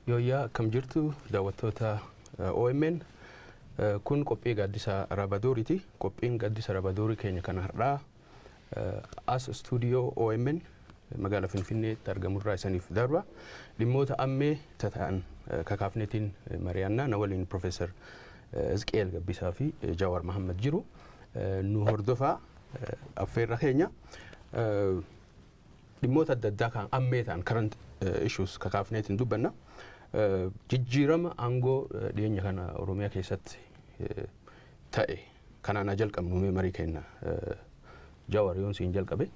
Yooyyaa, akkam jirtu daawwattoota OMN? Kun qophii Gaaddisa Rabadooriiti. Qophiin Gaaddisa Rabadoorii keenya kana har'aa as istuudiyoo OMN magaalaa Finfinneetti argamurraa isaniif darba. Dhimmoota ammee tata'an kakaafnetiin mari'annaa. Na waliin Profeesar Izqeel Gabbisaa fi Jawaar Mahammad jiru. Nu hordofaa affeerra keenya. Dhimmoota adda addaa kan ammee ta'an, current issues, kakaafneetiin dubbanna. Jijjiirama aangoo dhiyeenya kana Oromiyaa keessatti ta'e kanaan haa jalqabnu mee marii kenna. Jawaar, yoon siin jalqabe,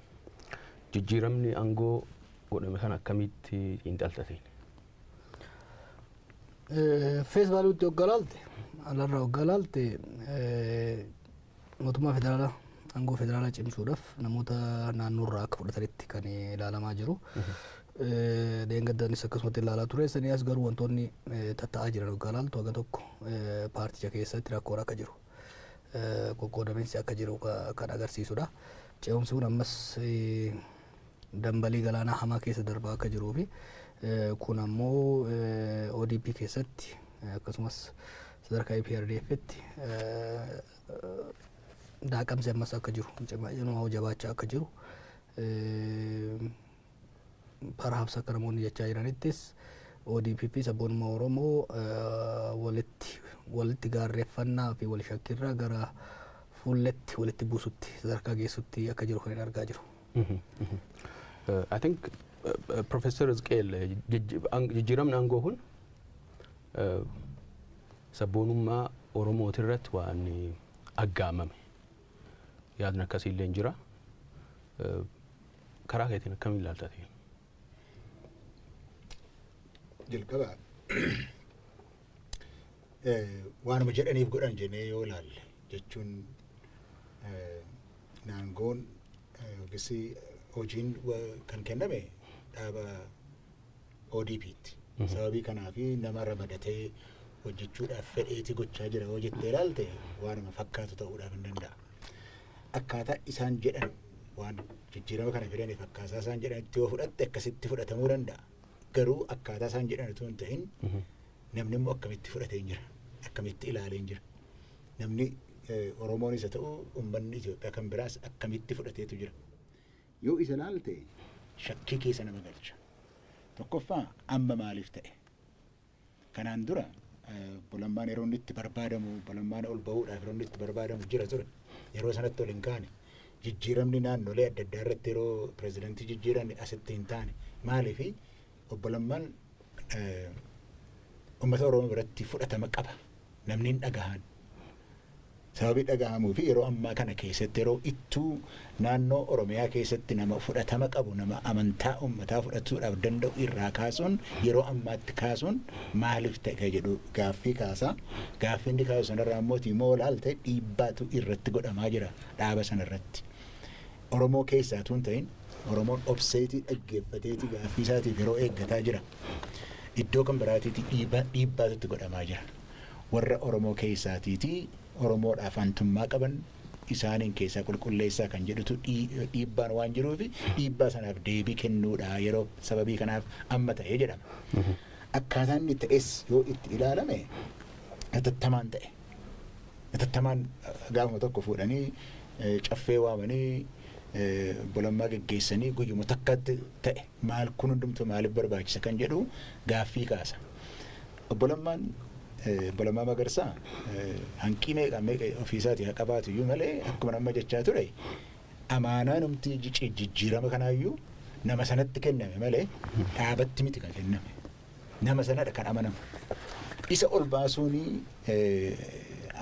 jijjiiramni aangoo godhame kana akkamitti xiinxaltateen? Face valuetti hoggaa laalte, alarraa hoggaa laalte, mootummaa federaalaa, aangoo federaalaa cimsuudhaaf namoota naannoorraa akka fudhatanitti kan ilaalamaa jiru. Deengaddanis akkasumatti ilaalaa ture. Sanii as garuu wantoonni tatta'aa jiran hoggaa laaltu, haga tokko paarticha keessatti rakkoon akka jiru, qoqqoodamiinsi akka jiru kan agarsiisudha. Ce'umsi kun ammas dambalii galaanaa hamaa keessa darbaa akka jiruu fi kun ammoo ODP keessatti akkasumas sadarkaa EPRDF'tti daaqamsi ammas akka jiru, jabaachaa akka jiru, perhaps akka namoonni jechaa jiranittis ODP fi sabboonummaa Oromoo walitti gaarreeffannaa fi wal shakkirraa gara fuulletti walitti buusutti sadarkaa geessutti akka jiru kan hin argaa jiru. I think, Professor Izqeel, jijjiiramni aangoo kun sabboonummaa Oromooti irratti waan aggaamame yaadni akkasii illee jira. Karaa keetiin akkamiin ilaalta? Jalqaba waanuma jedhaniif godhan jennee yoo ilaalle, jechuun naangoon yookiis hojiin kan kenname dhaaba ODP'tti. Sababii kanaafi nama ramadatee hojjechuudhaaf fedheeti gochaa jira yoo jettee ilaalte, waanuma fakkaatu ta'uudhaaf hin danda'a. Akkaataa isaan jedhan, waan jijjiirama kana fidaniif akkaataa isaan jedhanitti yoo fudhatte, akkasitti fudhatamuu danda'a. Garuu akkaataa isaan jedhan utuu hin ta'in, namni immoo akkamitti fudhatee jira, akkamitti ilaalee jira. Namni Oromoonis haa ta'u uummanni Itoophiyaa kan biraas akkamitti fudhateetu jira. Yoo isa ilaalte, shakkii keessa nama galcha. Tokkoffaa, amma maaliif ta'e? Kanaan dura Lammaan yeroo inni itti barbaadamu, Lammaan ol bahuudhaaf yeroo inni itti barbaadamu jira ture. Yeroo sanatti ol hin kaane. Jijjiiramni naannolee adda addaa irratti yeroo pirezidantii jijjiiran asitti hin taane. Maaliifi? Obbo Lammaan uummata Oromoo biratti fudhatama qaba. Namni hin dhagahan. Sababii dhagahamuu fi yeroo ammaa kana keessatti, yeroo ittuu naannoo Oromiyaa keessatti nama fudhatama qabu, nama amantaa uummataa fudhachuudhaaf danda'u irraa kaasuun, yeroo ammaatti kaasuun maaliif ta'e jedhu gaaffii kaasaa. Gaaffii inni kaasu sanarraa immoo immoo ilaalte, dhiibbaatu irratti godhamaa jira dhaaba sanarratti. Oromoo keessaa tun ta'in, Oromoon obseetii dhaggeeffateetii gaaffii isaatiif yeroo eeggataa jira. Iddoo kan biraatiitii dhiibbaatu itti godhamaa jira. Warra Oromoo keessaatiitii Oromoodhaaf aantummaa qaban isaaniin keessaa qulqulleessaa kan jedhutu dhiibbaan waan jiruuf, dhiibbaa sanaaf deebii kennuudha yeroo sababii kanaaf amma ta'ee jedhama. Akkaataan inni ta'es yoo itti ilaalame, hatattamaan ta'e. Hatattamaan gaafuma tokko fuudhanii caffee waamanii Lammaa geggeessanii guyyuma takkatti ta'e. Maal kun hundumtuu maaliif barbaachisa kan jedhu gaaffii kaasa. Obbo Lammaan, Obbo Lammaa Magarsaa, hanqii meeqa meeqa ofiisaatii haa qabaatu iyyuu malee, akkuma nama jechaa ture, amaanaa numti jijjiirama kanaayyuu nama sanatti kenname malee dhaabatti miti kan kenname. Nama sanadha kan amanamu. Isa ol baasuun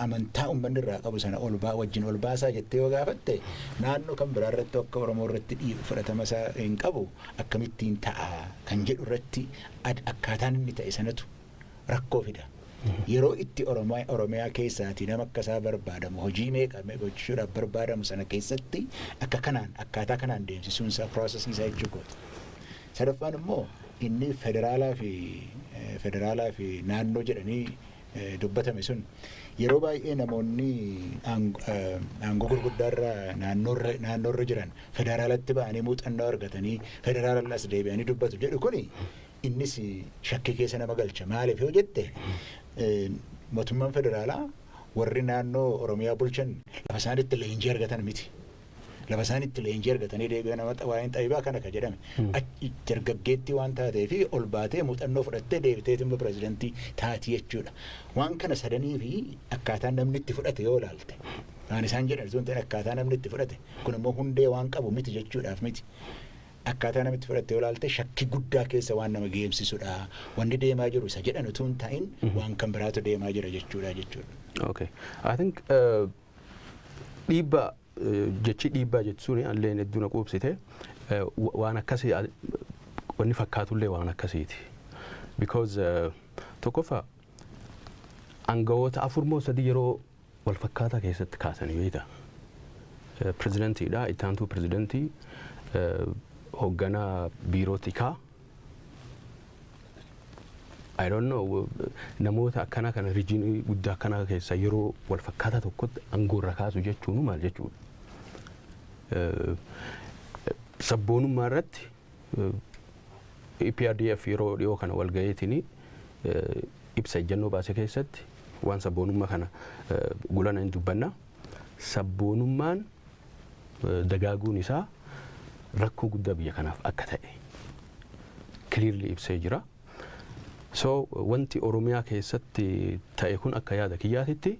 amantaa uummanni irraa qabu sana ol baa wajjin ol baasaa jettee yoo gaafatte, naannoo kan biraa irratti akka Oromoo irratti fudhatama isaa hin qabu, akkamittiin ta'a kan jedhu irratti akkaataan inni ta'e sanatu rakkoo fida. Yeroo itti Oromiyaa keessaatii nama akka isaa barbaadamu, hojii meeqa meeqa hojjechuudhaaf barbaadamu sana keessatti akka kanaan, akkaataa kanaan deemsisuun isaa, processii isaa jechuudha. Sadaffaan immoo inni federaalaa fi naannoo jedhanii dubbatame sun, yeroo baay'ee namoonni aangoo gurguddaarra naannoorra jiran federaalatti ba'anii muuxannoo argatanii federaalarraas deebi'anii dubbatu jedhu. Kuni Innis shakkii keessa nama galcha. Maaliif yoo jette, mootummaan federaalaa warri naannoo Oromiyaa bulchan lafa isaan itti leenjii argatan miti. Lafa isaan itti leenjii argatanii deebi'an nama waa'een Xayyibaa kana ka jedhame. Dargaggeettii waan taatee fi ol baatee muuxannoo fudhattee deebitee immoo pirezidantii taatii jechuudha. Waan kana sadanii fi akkaataa namni itti fudhate yoo ilaalte. Waan isaan jedhan sun ta'e, akkaataa namni itti fudhate kun immoo hundee waan qabu miti jechuudhaaf miti. Akkaataa namni itti fudhate yoo ilaalte, shakkii guddaa keessa waan nama geemsisudha. Wanni deemaa jiru isa jedhan utuu hin ta'in waan kan biraatu deemaa jira jechuudha. Okay. I think dhiibbaa, jechi dhiibbaa jechuun alleen hedduu na quubsite, waan akkasii wanni fakkaatullee waan akkasiiti. Because tokkoffaa aangawoota afur moo sadi yeroo wal fakkaataa keessatti kaasanii beekta. Pirezidentiidha, itti aantuu pirezidentii, hoogganaa biiroo tikaa. I don't know, namoota akkanaa kana regionii guddaa akkanaa keessa yeroo wal fakkaataa tokkotti aangoorra kaasu jechuun maal jechuudha? Sabboonummaa irratti EPRDF yeroo dhiyoo kana wal gaheetiin ibsa ejjennoo baase keessatti waan sabboonummaa kana gulana hin dubbanna. Sabboonummaan dagaaguun isaa rakkoo guddaa biyya kanaaf akka ta'e clearly ibsee jira. So wanti Oromiyaa keessatti ta'e kun akka yaada kiyyaatitti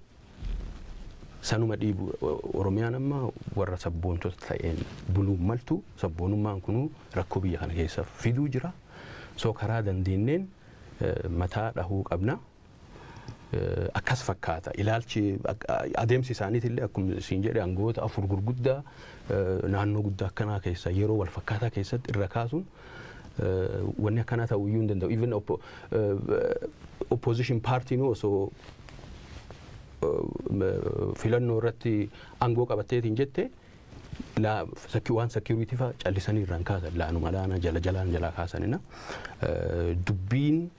sanuma dhiibu. Oromiyaan amma warra sabboontota ta'een buluu maltu, sabboonummaan kunuu rakkoo biyya kana keessa fiduu jira. So karaa dandeenyeen mataa dhahuu qabna. Akkas fakkaata. Ilaalchi adeemsi isaaniitillee akkuma isin jedhe, aangoota afur gurguddaa naannoo guddaa akkanaa keessa yeroo wal fakkaataa keessatti irra kaasuun wanni akkanaa ta'uu iyyuu hin danda'u. Even opposition partiin osoo filannoo irratti aangoo qabatteetiin jette waan security fa'aa callisanii irraan kaasan, laanuma laana jala jalaan jalaa kaasanina. Dubbiin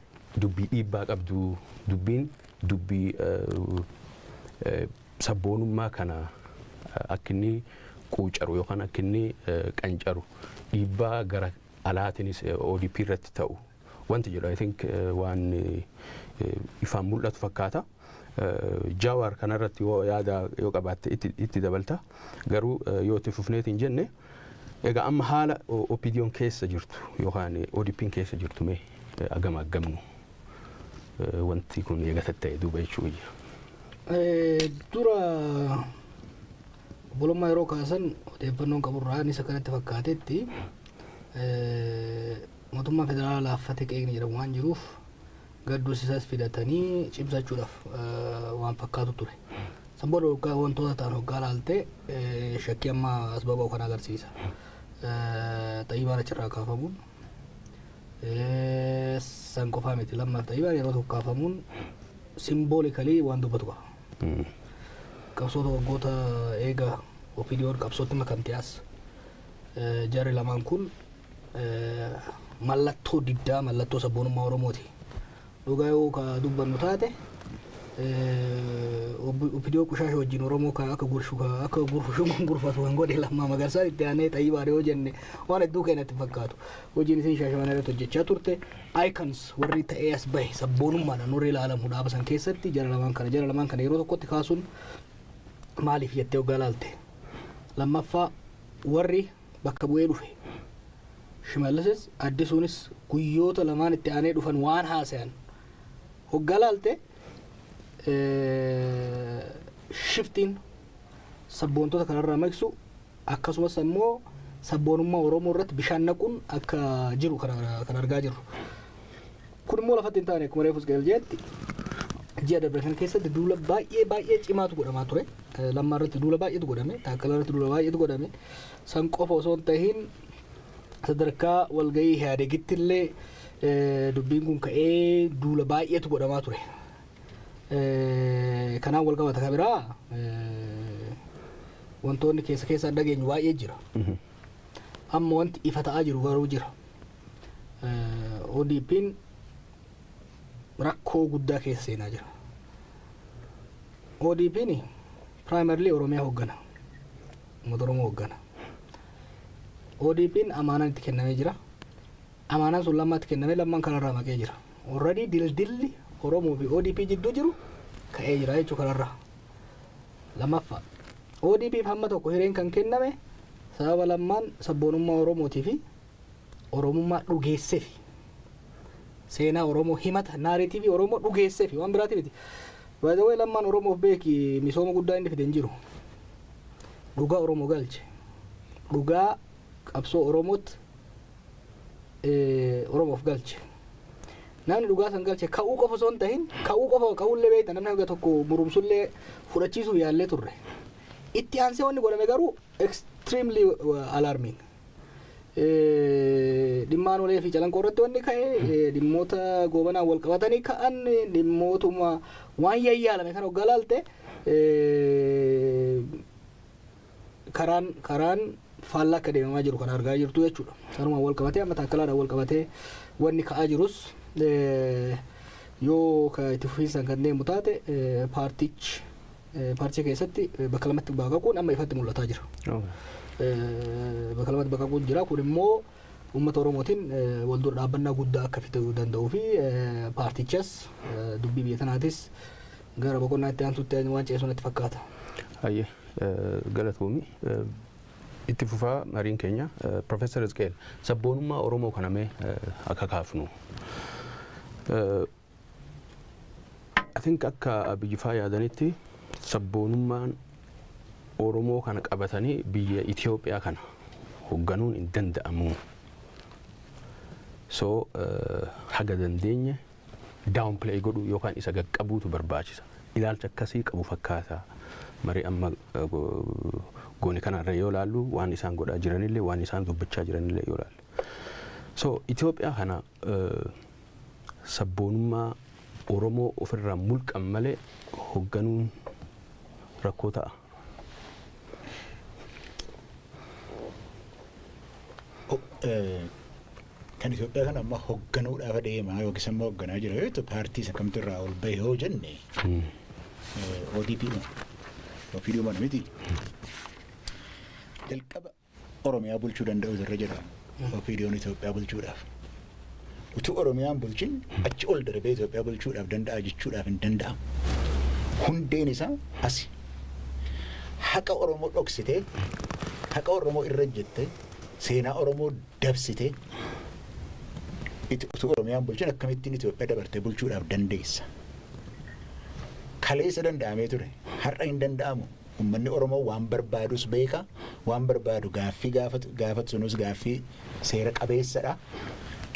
dubbii dhiibbaa qabdu, dubbiin dubbii sabboonummaa kana akka inni quucaru yookaan akka inni qancaru dhiibbaa gara alaatiinis ODP irratti ta'u wanti jedhu, I think, waan ifaan mul'atu fakkaata. Jawaar kanarratti yoo yaada yoo qabaatte itti dabalta. Garuu yoo itti fufneetiin jenne, egaa amma haala OPDO'n keessa jirtu yookaan ODP'n keessa jirtu mee agama aggamnu wanti kun eega ta'e duuba jechuu wayya. Dura obbolummaa yeroo kaasan odeeffannoon qaburraa innis akkanatti fakkaatetti, mootummaan federaalaa laaffate qeeqni jedhamu waan jiruuf gadduus isaas fidatanii cimsachuudhaaf waan fakkaatu ture. San booda waggaa wantoota ta'an hoggaa laaltee shakkii amma as baba'u kan agarsiisa. Xayyibaan achirraa kaafamuun san qofaa miti. Lammaaf Xayyibaan yeroo tokko kaafamuun symbolically waan dubbatu qaba. Qabsoota waggoota eega OPDO'n qabsootti makamte as jarri lamaan kun mallattoo diddaa, mallattoo sabboonummaa Oromooti. Dhugaa yoo ka dubbannu taate, OPDO qushaasha wajjin Oromoo ka akka gurshu ka akka gurfushu gurfatu kan godhe Lammaa Magarsaa, itti aanee Xayyibaa yoo jenne waan hedduu keenyatti fakkaatu. Hojiin isin Shaashamannee irratti hojjechaa turte, icons warri ta'ee as bahe, sabboonummaadhaan warri ilaalamu dhaaba san keessatti jara lamaan kana. Jara lamaan kana yeroo tokkotti kaasuun maaliif jettee hoggaa laalte. Lammaffaa, warri bakka bu'ee dhufe Shimallisis Addisuunis guyyoota lamaan itti aanee dhufan waan haasayan hoggaa laalte, shiftiin sabboontota kanarraa maqsu, akkasumas ammoo sabboonummaa Oromoo irratti bishaan naquun akka jiru kan argaa jirru. Kun immoo lafatti hin taane. Akkuma reefu jetti, ji'a darbe kana keessatti duula baay'ee baay'ee cimaatu godhamaa ture. Lammaa irratti duula baay'eetu godhame. Taakkalaa irratti duula baay'eetu godhame. San qofa osoo hin tahin sadarkaa walgahii Ihaadegitti illee dubbiin kun ka'ee duula baay'eetu godhamaa ture. Kanaan wal qabata kan biraa wantoonni keessa keessaan dhageenyu baay'ee jira. Amma wanti ifa ta'aa jiru garuu jira. ODP'n rakkoo guddaa keessa seenaa jira. ODP'n primarily Oromiyaa hooggana. Uummata Oromoo hooggana. ODP'n amaanaan itti kennamee jira. Amaanaan sun Lammaatti kenname, Lammaan kanarraa maqee jira. Already dildilli Oromoo fi ODP jidduu jiru ka'ee jira jechuu kanarraa. Lammaffaa, ODP hamma tokko hireen kan kenname sababa Lammaan sabboonummaa Oromootii fi Oromummaa dhugeesseef, seenaa Oromoo himata, narrative Oromoo dhugeesseef, waan biraati miti. By the way, Lammaan Oromoof beeki misooma guddaa inni fide hin jiru. Dhugaa Oromoo galche. Dhugaa qabsoo Oromootti Oromoof galche. Namni dhugaa san galche ka'uu qofa osoo hin tahin, ka'uu qofa, ka'uullee beekta, namni hanga tokko murumsullee fudhachiisuuf yaallee turre. Itti aansee wanni godhame garuu extremely alarming. Dhimmaan olee fi Calanqoo irratti wanni ka'e, dhimmoota Goobanaan wal qabatanii ka'an, dhimmootuma waan yayyaalame kan hoggaa laalte, karaan faallaa akka deemamaa jiru kan argaa jirtu jechuudha. Sanumaan wal qabatee, amma Taakkalaadhaan wal qabatee wanni ka'aa jirus, yoo itti fufiinsaan kan deemu taate, paartichi paarticha keessatti bakka lamatti baqaquun amma ifatti mul'ataa jira. Bakka lamatti baqaquun jira. Kun immoo uummata Oromootiin wal dura dhaabbannaa guddaa akka fiduu danda'uu fi paartichas dubbii biyya tanaatis gara boqonnaa itti aantutti waan ceesu natti fakkaata. Hayyee, galatoomi. Itti fufaa mariin keenya. Profeesar Hizqeel, sabboonummaa Oromoo kana mee akka kaafnu. I think akka Abiyyi faa yaadanitti sabboonummaan Oromoo kana qabatanii biyya Itoophiyaa kana hoogganuun hin danda'amu. So haga dandeenye downplay godhuu yookaan isa qaqqabuutu barbaachisa. Ilaalcha akkasii qabu fakkaata. Marii amma goone kanarra yoo laallu, waan isaan godhaa jiranillee, waan isaan dubbachaa jiranillee yoo laallu. So Itoophiyaa kana sabboonummaa Oromoo ofirraa mulqan malee hoogganuun rakkoo ta'a. Kan Itoophiyaa kana amma hoogganuudhaaf adeemaa yookiis immoo hoogganaa jira yoo ta'u, paartii isa kamtu irraa ol bahe yoo jenne, ODP dha. OPD mana miti. Jalqaba Oromiyaa bulchuu danda'u irra jira OPD'n Itoophiyaa bulchuudhaaf. Utuu Oromiyaan bulchin achi ol darbee Itoophiyaa bulchuudhaaf danda'a jechuudhaaf hin danda'amu. Hundeen isaa asi. Haqa Oromoo dhoksitee, haqa Oromoo irra jettee, seenaa Oromoo dabsitee, utuu Oromiyaan bulchin akkamittiin Itoophiyaa dabartee bulchuudhaaf dandeessa? Kaleessa danda'amee ture. Har'a hin danda'amu. Uummanni Oromoo waan barbaadus beeka. Waan barbaadu gaaffii gaafatu sunus gaaffii seera qabeessadha.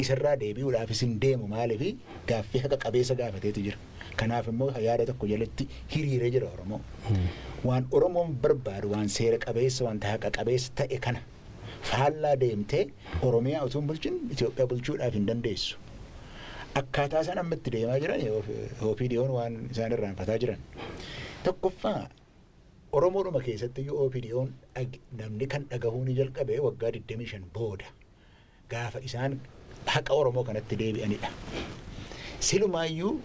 Isarraa deebi'uudhaafis hin deemu, maaliifi gaaffii haqa qabeessa gaafateetu jira. Kanaaf immoo yaada tokko jalatti hiriiree jira Oromoo. Waan Oromoon barbaadu, waan seera qabeessa, wanta haqa qabeessa ta'e kana faallaa deemtee Oromiyaa utuu hin bulchin Itoophiyaa bulchuudhaaf hin dandeessu. Akkaataa isaan amma itti deemaa jiran, OPDO'n waan isaan irraanfataa jiran. Tokkoffaa, Oromoodhuma keessatti iyyuu OPDO'n namni kan dhagahuu ni jalqabe waggaa 25 booda gaafa isaan haqa Oromoo kanatti deebi'anidha. Silumaayyuu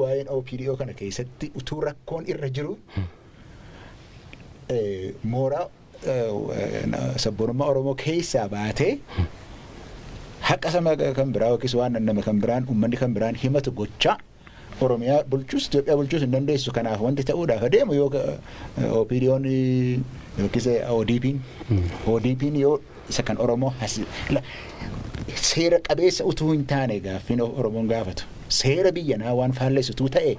waa'een OPDO kana keessatti utuu rakkoon irra jiru, mooraa sabboonummaa Oromoo keessaa baatee haqa saba kan biraa yookiis waan nama kan biraan, uummanni kan biraan himatu gochaa Oromiyaa bulchus Itoophiyaa bulchus hin dandeessu. Kanaaf wanti ta'uudhaaf adeemu, yoo OPDO'n yookiis ODP'n yoo isa kan Oromoo seera qabeessa utuu hin taane, gaaffiin Oromoon gaafatu seera biyyanaa waan faallessu ta'e,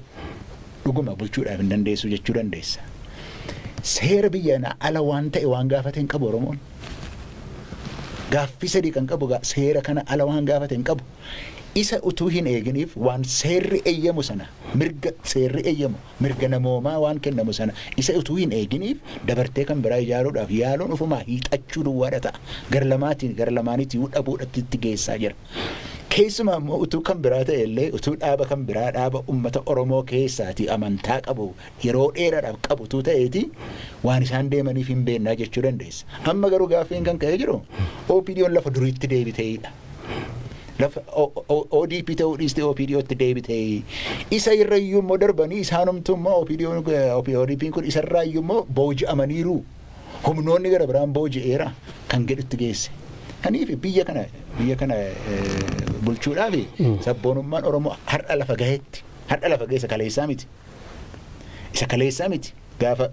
dhuguma bulchuudhaaf hin dandeessu jechuu dandeessa. Seera biyyanaa ala waan ta'e waan gaafate hin qabu Oromoon. Gaaffii sadii kan qabu seera kana ala waan gaafate hin qabu. Isa utuu hin eeginiif waan seerri eeyyamu sana, mirga seerri eeyyamu, mirga namoomaa waan kennamu sana isa utuu hin eeginiif dabartee kan biraa ijaaruudhaaf yaaluun ofumaa hiixachuu duwwaadha ta'a. Gara lamaatiin, gara lamaaniitti dhabuudhaatti itti geessaa jira. Keessumaa immoo utuu kan biraa ta'e illee, utuu dhaaba kan biraa, dhaaba uummata Oromoo keessaati amantaa qabu yeroo dheeraadhaaf qabu utuu ta'eeti, waan isaan deemaniif hin beennaa jechuu dandeessa. Amma garuu gaaffiin kan ka'ee jiru OPDO'n lafa duriitti deebiteedha. Lafa ODP ta'uu dhiistee OPDOtti deebitee, isa irra iyyuu immoo darbanii isaanumtuu immoo ODP'n kun isarraa iyyuu immoo booji'amaniiru. Humnoonni gara biraan booji'eera kan jedhutti geesse. Kaniif biyya kana bulchuudhaaf sabboonummaan Oromoo har'a lafa gaheetti, har'a lafa geessa, kaleessaa miti. Isa kaleessaa miti. Gaafa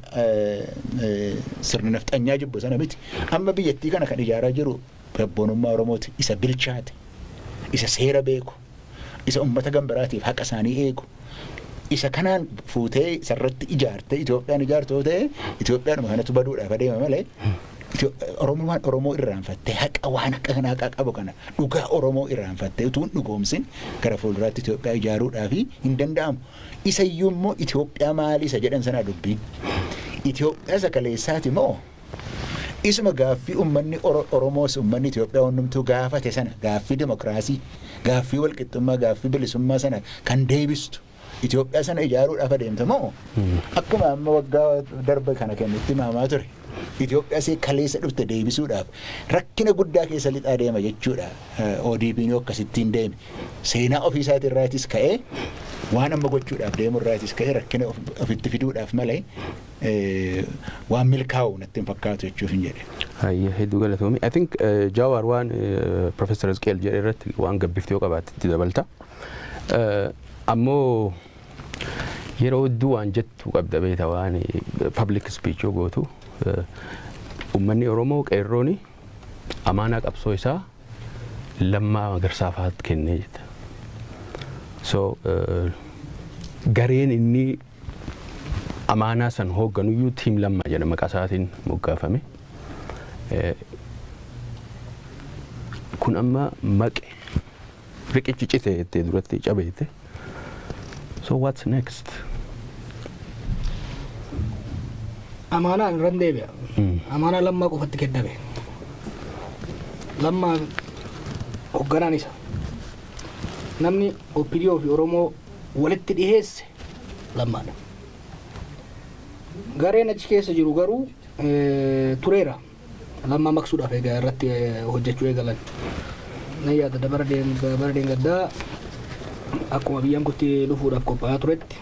sirni nafxanyaa jibbu sana miti. Amma biyyattii kana kan ijaaraa jiru sabboonummaa Oromooti. Isa bilchaate, isa seera beeku, isa uummata gambaraatiif haqa isaanii eegu. Isa kanaan fuutee isarratti ijaartee Itoophiyaan ijaartu yoo ta'e, Itoophiyaanuma kanatu baduudhaaf adeema malee, Oromummaan Oromoo irraanfattee, haqa waan akka kana haqa qabu kana, dhugaa Oromoo irraanfattee utuu hin dhugoomsin gara fuulduraatti Itoophiyaa ijaaruudhaaf hin danda'amu. Isa iyyuu immoo Itoophiyaa maali isa jedhan sanaa dubbiin. Itoophiyaa isa kaleessaati moo isuma gaaffii uummanni Oromoos uummanni Itoophiyaa hundumtuu gaafate sana, gaaffii dimokiraasii, gaaffii walqixxummaa, gaaffii bilisummaa sana kan deebistu Itoophiyaa sana ijaaruudhaaf adeemta moo akkuma amma waggaa darbe kana kennutti maamaa ture Itoophiyaa see kaleessa dhufte deebisuudhaaf rakkina guddaa keessa lixaa deema jechuudha. ODP'n yoo akkasittiin deeme, seenaa ofiisaatii irraatis ka'ee, waan amma gochuudhaaf deemu irraatis ka'ee, rakkina ofitti fiduudhaaf malee waan milkaa'u natti hin fakkaatu jechuuf hin jedhe. Hayya, hedduu galatoomi. I think Jawaar waan Professor Isqeel jedhe irratti waan gabbiftee yoo qabaatte itti dabalta. Ammoo yeroo hedduu waan jettu qabda beeta, waan public speech yoo gootu, uummanni Oromoo qeerrooni amaanaa qabsoo isaa Lammaa Magarsaa fa'aatti kennee jetta. So gareen inni amaanaa san hoogganuyyuu Team Lammaa jedha, maqaa isaatiin moggaafame. Kun amma maqe, riqichi cite jettee duratti cabeette. So what's next? Amaanaan irran deebi'a. Amaanaa Lammaa qofatti kenname. Lammaa hoogganaan isa. Namni OPDO fi Oromoo walitti dhiheesse Lammaadha. Gareen achi keessa jiru garuu tureera. Lammaa maqsuudhaaf egaa irratti hojjechuu eegalan. Nan yaadada, bara deengaddaa akkuma biyyaan kutti dhufuudhaaf qophaa'aa turetti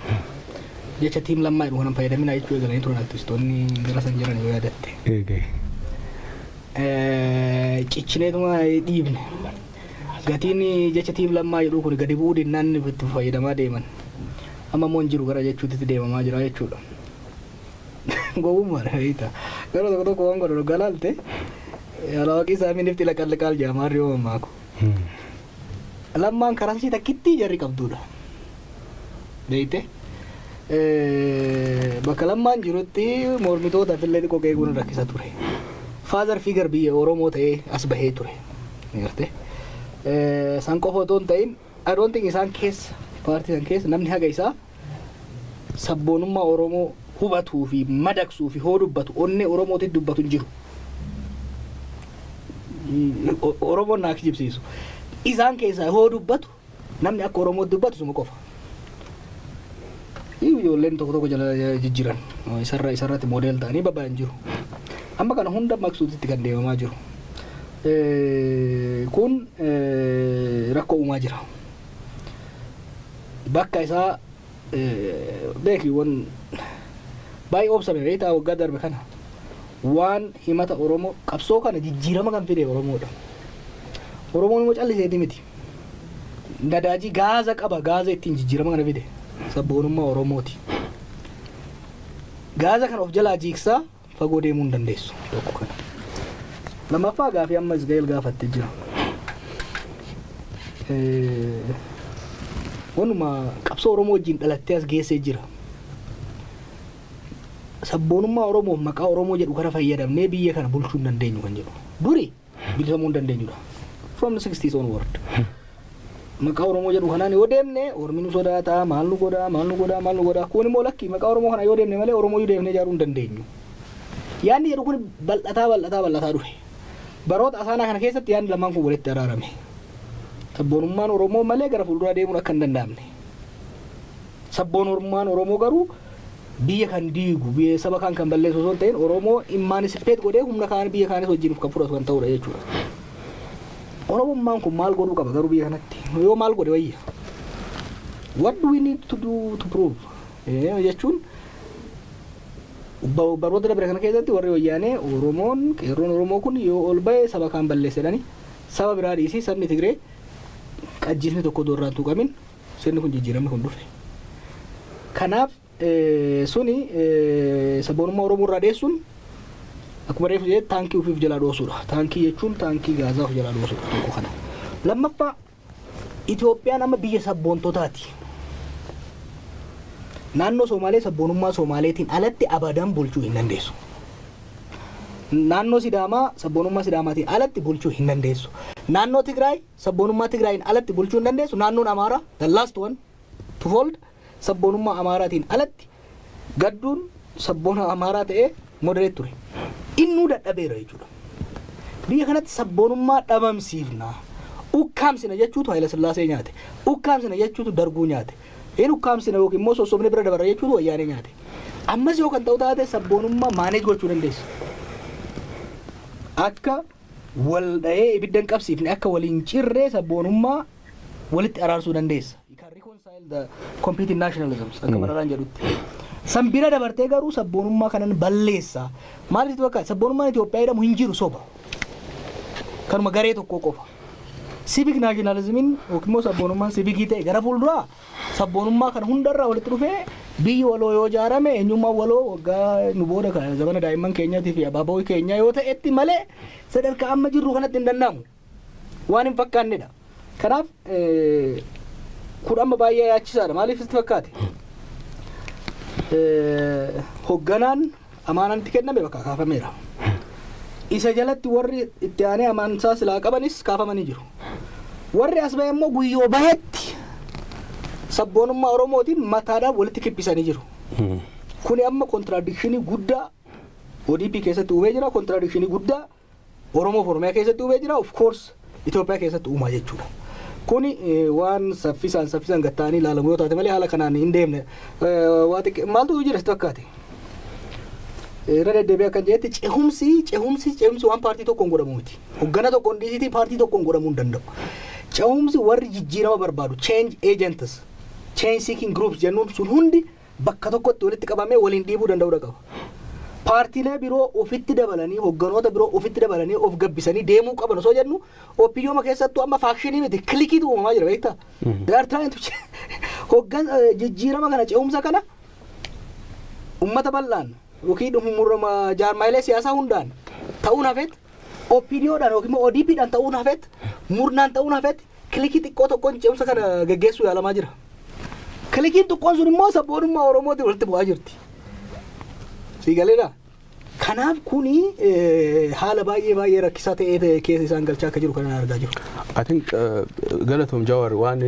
jecha Team Lammaa jedhu kanan fayyadaminaa jechuu eegalanii turan aktivistoonni gara san jiran, yoo yaadatte. Ciccineetuma dhiibne. Gatiin jecha Team Lammaa jedhu kun gadi bu'uu dinnaan itti fayyadamaa deeman. Amma immoo hin jiru gara jechuutti deemamaa jira jechuudha. Gowwummaadha beektaa. Gara tokko tokko waan godhan hoggaa laalte, alawaaqii isaa nifti laqalliqaal jedhama yoo mammaaku. Lammaan karaa ishee takkittii jarri qabdudha. Beekte? Bakka Lammaan jirutti mormitootaaf illee xiqqoo qeequun rakkisa ture. Father figure biyya Oromoo ta'ee as bahee ture. Gartee? San qofa otoo hin ta'in, I don't think isaan keessa, paartii san keessa namni haga isaa sabboonummaa Oromoo hubatuu fi madaqsuu fi hoo dubbatu onnee Oromootitti dubbatu hin jiru. Oromoon naa kijibsiisu. Isaan keessaa hoo dubbatu namni akka Oromootti dubbatu suma qofa. Ijoolleen tokko tokko jala jijjiiran isarra isarratti model ta'anii babba'an jiru. Amma kana hunda maqsuutitti kan deemamaa jiru. Kun rakkoo uumaa jira. Bakka isaa beekiiwwan baay'ee obsame beektaa, waggaa darbe kana waan himata Oromoo qabsoo kana jijjiirama kan fide Oromoodha. Oromoon immoo calliseeti miti. Nadaajii gaaza qaba, gaaza ittiin jijjiirama kana fide sabboonummaa Oromooti. Gaaza kana of jalaa jiiksaa fagoo deemuu hin dandeessu, tokko kana. Lammaffaa, gaafii amma Isgaa'el gaafatte jira. Wanuma qabsoo Oromoo wajjin dhalattee as geessee jira. Sabboonummaa Oromoo, maqaa Oromoo jedhu kana fayyadamnee biyya kana bulchuu hin dandeenyu kan jedhu. Duri bilisamuu hin dandeenyudha. From the 60s onward. Maqaa Oromoo jedhu kanaan yoo deemne Ormi nu sodaata, maal nu godha, maal nu godha, maal nu godha. Kun immoo lakki, maqaa Oromoo kana yoo deemne malee Oromoo iyyuu deemnee ijaaruu hin dandeenyu. Yaadni jedhu kun bal'ataa bal'ataa bal'ataa dhufe. Baroota asaanaa kana keessatti yaadni lamaan kun walitti araarame. Sabboonummaan Oromoo malee gara fuulduraa deemuun akka hin danda'amne. Sabboonummaan Oromoo garuu biyya kan diigu, biyya saba kan kan balleessu osoo hin ta'in, Oromoo emancipate godhee humna kaan biyya kaanis wajjin kan fudhatu kan ta'udha jechuudha. Oromummaan kun maal godhuu qaba garuu biyya kanatti? Yoo maal godhe wayya? What do we need to do to prove? Jechuun baroota dabre kana keessatti warri wayyaanee Oromoon, qeerroon Oromoo kun yoo ol ba'e saba kaan balleessa jedhanii Saba biraa dhiisii sabni Tigree qajjiisni tokko doorraan tuqamin sirni kun jijjiiramni kun dhufe. Kanaaf suni sabboonummaa Oromoo irraa dheessuun akkuma reefu jedhe taankii ofiif jalaa dhoosuudha. Taankii jechuun taankii gaazaa of jalaa dhoosuudha tokko kana. Lammaffaa, Itoophiyaan amma biyya sabboontotaati. Naannoo Somaalee sabboonummaa Somaaleetiin alatti abadan bulchuu hin dandeessu. Naannoo Sidaamaa sabboonummaa Sidaamaatiin alatti bulchuu hin dandeessu. Naannoo Tigraay sabboonummaa Tigraayin alatti bulchuu hin dandeessu. Naannoon Amaaraa, the last one to fold, sabboonummaa Amaaraatiin alatti gadduun sabboona Amaaraa ta'ee moderate ture. Innuu dadhabeera jechuudha. Biyya kanatti sabboonummaa dhabamsiifna. Ukkaamsina jechuutu Haayila Sillaasee nyaate. Ukkaamsina jechuutu Darguu nyaate. Inni ukkaamsina yookiin immoo sossobni bira dabarra jechuutu Wayyaanee nyaate. Ammas yoo kan ta'u taate sabboonummaa manage gochuu dandeessa. Akka wal dhahee ibidda hin qabsiifne, akka waliin cirree sabboonummaa walitti araarsuu dandeessa. You can reconcile the competing nationalisms akka Mararaan jedhutti. San bira dabartee garuu sabboonummaa kanan balleessa. Maaliif bakka sabboonummaan Itoophiyaa jedhamu hin jiru, soba. Kanuma garee tokko qofa. Civic nationalismiin yookiin immoo sabboonummaan civicii ta'e gara fuulduraa sabboonummaa kana hundarraa walitti dhufee biyyi waloo yoo ijaarame, eenyummaan waloo waggaa nu booda kana zamana daa'imman keenyaatii fi abaaboo keenyaa yoo ta'etti malee sadarkaa amma jirru kanatti hin danda'amu. Waan hin fakkaannedha. Kanaaf kun amma baay'ee yaachisaadha. Maaliif sitti fakkaate? Hogganaan amaanaan itti kenname bakka kaafameera. Isa jalatti warri itti aanee amaansaa silaa qabanis kaafamanii jiru. Warri as bahe immoo guyyoo bahetti sabboonummaa Oromootiin mataadhaan walitti kibbisanii jiru. Kuni amma contradictionii guddaa ODP keessatti uumee jira, contradictionii guddaa Oromoo fi Oromiyaa keessatti uumee jira, of course Itoophiyaa keessatti uumaa jechuudha. Kuni waan saffisaan saffisaan gatta'anii ilaalamu yoo taate malee haala kanaan hin deemne. Maaltu jira sitti fakkaate? Irra deddeebi'ee akkan jedhetti cehumsi waan paartii tokkoon godhamu miti. Hoggana tokkoon dhiisitii paartii tokkoon godhamuu hin danda'u. Cehumsi warri jijjiirama barbaadu, change agents, change seeking groups jennuun sun hundi bakka tokkotti walitti qabamee waliin dhiibuu danda'uu qaba. Paartiilee biroo ofitti dabalanii, hogganoota biroo ofitti dabalanii of gabbisanii deemuu qaban osoo jennu, OPDOma keessattuu amma factionii miti, cliqueiitu uumamaa jira, beektaa? They are trying to hoggan jijjiirama kana, cehumsa kana ummata bal'aan yookiin jaarmaayilee siyaasaa hundaan ta'uun hafeet, OPDOdhaan yookiin immoo ODPdhaan ta'uun hafeet, murnaan ta'uun hafeet, cliqueii xiqqoo tokkoon ce'umsa kana geggeessuu yaalamaa jira. Cliqueiin xiqqoon sun immoo sabboonummaa Oromootiin walitti bu'aa jirti. Siigaleedha. Kanaaf kuni haala baay'ee baay'ee rakkisaa ta'ee keessa isaan galchaa akka jiru kan argaa jiru. I think galatoom Jawar, waan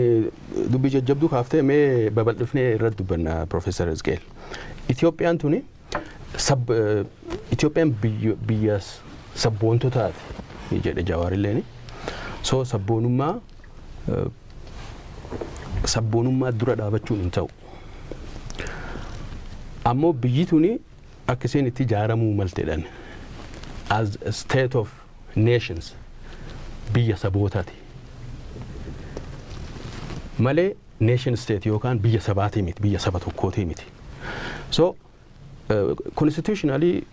dubbii jajjabduu kaaftee mee babal'ifnee irratti dubbanna. Professor Hizqeel. Itoophiyaan tuni sab Itoophiyaan biyya sabboontotaati jedhe Jawar illeeni. So sabboonummaa dura dhaabachuun hin ta'u. Ammoo biyyi tuni akka isheen itti ijaaramuu malteedhaan as a state of nations, biyya sabootaati. Malee nation state yookaan biyya sabaatii miti, biyya saba tokkootii miti. So constitutionally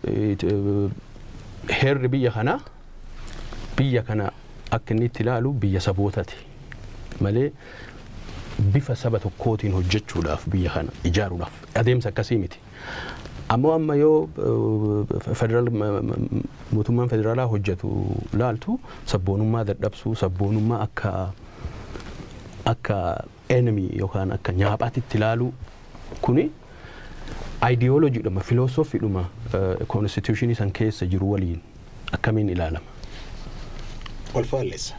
heerri biyya kanaa biyya kana akka inni itti ilaalu biyya sabootaati malee bifa saba tokkootiin hojjechuudhaaf, biyya kana ijaaruudhaaf adeemsa akkasii miti. Ammoo amma yoo federaal mootummaan federaalaa hojjetu laaltu, sabboonummaa dadhabsuu, sabboonummaa akka enemy yookaan akka nyaaphaatitti ilaaluu, kuni ideologyidhuma, philosophyidhuma constitutionii san keessa jiru waliin akkamiin ilaalama? Wal faallessa.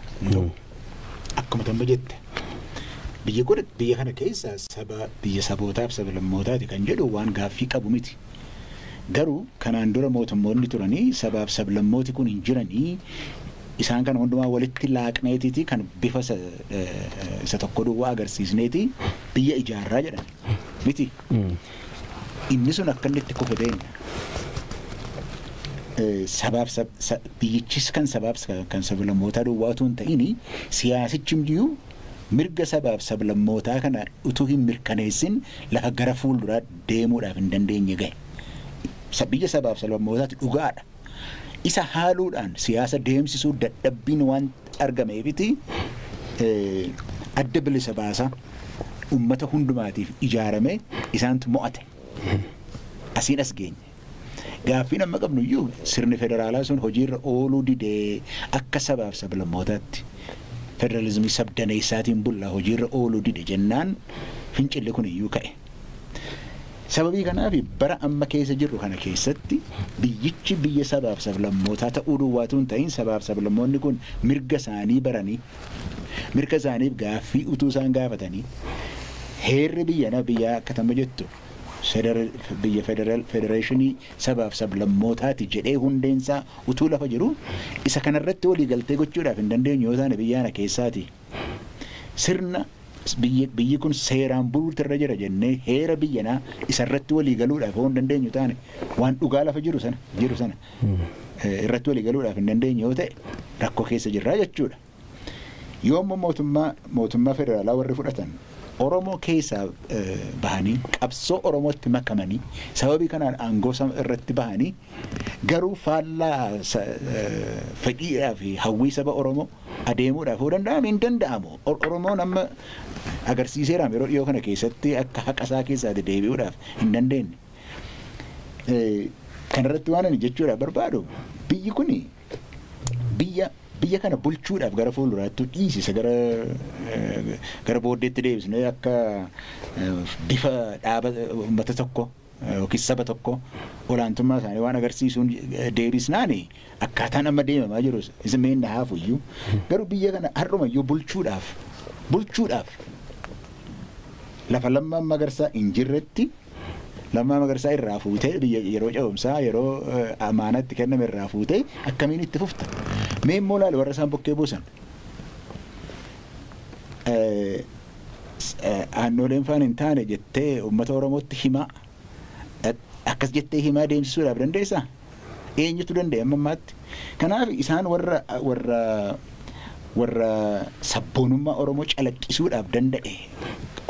Akkuma tamma jette, biyyi kun biyya kana keessa saba, biyya sabootaaf sablammootaati kan jedhu waan gaaffii qabu miti. Garuu kanaan dura mootummoonni turanii sabaaf sablammooti kun hin jiranii, isaan kana hundumaa walitti laaqneetiiti kan bifa isa tokko duwwaa agarsiisneeti biyya ijaarraa jedhan miti. Inni sun akka inni itti kufe beekna. Sabaaf biyyichis kan sabaaf kan sablammootaa duwwaa utuu hin ta'in, siyaasichi iyyuu mirga sabaaf sablammootaa kana utuu hin mirkaneessin lafa gara fuulduraa deemuudhaaf hin dandeenye gahe. Biyya sabaaf sablammootaati dhugaadha. Isa haaluudhaan siyaasa deemsisuu dadhabbiin waan argameefiti adda bilisa baasaa uummata hundumaatiif ijaarame isaantu mo'ate. Asiin as geenye. Gaaffiin amma qabnu iyyuu sirni federaalaa sun hojiirra ooluu didee akka sabaaf sablammootaatti federaalizimii sabdaneessaatiin bullaa hojiirra ooluu dide jennaan fincilli kun iyyuu ka'e. Sababii kanaaf bara amma keessa jirru kana keessatti biyyichi biyya sabaaf sablammootaa ta'uu duwwaatu hin ta'in sabaaf sablammoonni kun mirga isaanii baranii mirga isaaniif gaaffii utuu isaan gaafatanii heerri biyya biyyaa akka tamma jettu biyya federeeshinii sabaaf sablammootaati jedhee hundeensaa utuu lafa jiru isa kanarratti walii galtee gochuudhaaf hin dandeenyu yoo taane biyya kana keessaati. Sirna biyyi kun seeraan buluutu irra jira jennee heera biyyanaa isarratti walii galuudhaaf yoo hin dandeenyu taane waan dhugaa lafa jiru sana irratti walii galuudhaaf hin dandeenyu yoo ta'e rakkoo keessa jirraa jechuudha. Yoo immoo mootummaa federaalaa warri fudhatan Oromoo keessaa bahanii qabsoo Oromootti makamanii sababii kanaan aangoo irratti bahanii garuu faallaa fedhiidhaa fi hawwii saba Oromoo adeemuudhaaf yoo danda'ame hin danda'amu. Oromoon amma agarsiiseeraam yeroo dhiyoo kana keessatti akka haqa isaa keessaatti deebi'uudhaaf hin dandeenye. Kanarratti waan ani jechuudhaaf barbaadu biyyi kuni biyya kana bulchuudhaaf gara fuulduraatti dhiisisa gara booddeetti deebisnee akka bifa dhaaba uummata tokko yookiis saba tokko olaantummaa isaanii waan agarsiisuun deebisnaani akkaataan amma deemamaa jiru isa meenna haafu iyyuu garuu biyya kana har'umayyuu bulchuudhaaf lafa Lammaa Magarsaa hin jirretti Lammaa Magarsaa irraa fuutee biyya yeroo ce'umsaa yeroo amaanatti kenname irraa fuutee akkamiin itti fufta? Mee immoo ilaali warra isaan bukkee buusan. Aannooleen faan hin taane jettee uummata Oromootti himaa akkas jettee himaa deemsisuudhaaf dandeessaa? Eenyutu danda'e amma ammaatti? Kanaaf isaan warra sabboonummaa Oromoo calaqqisuudhaaf danda'e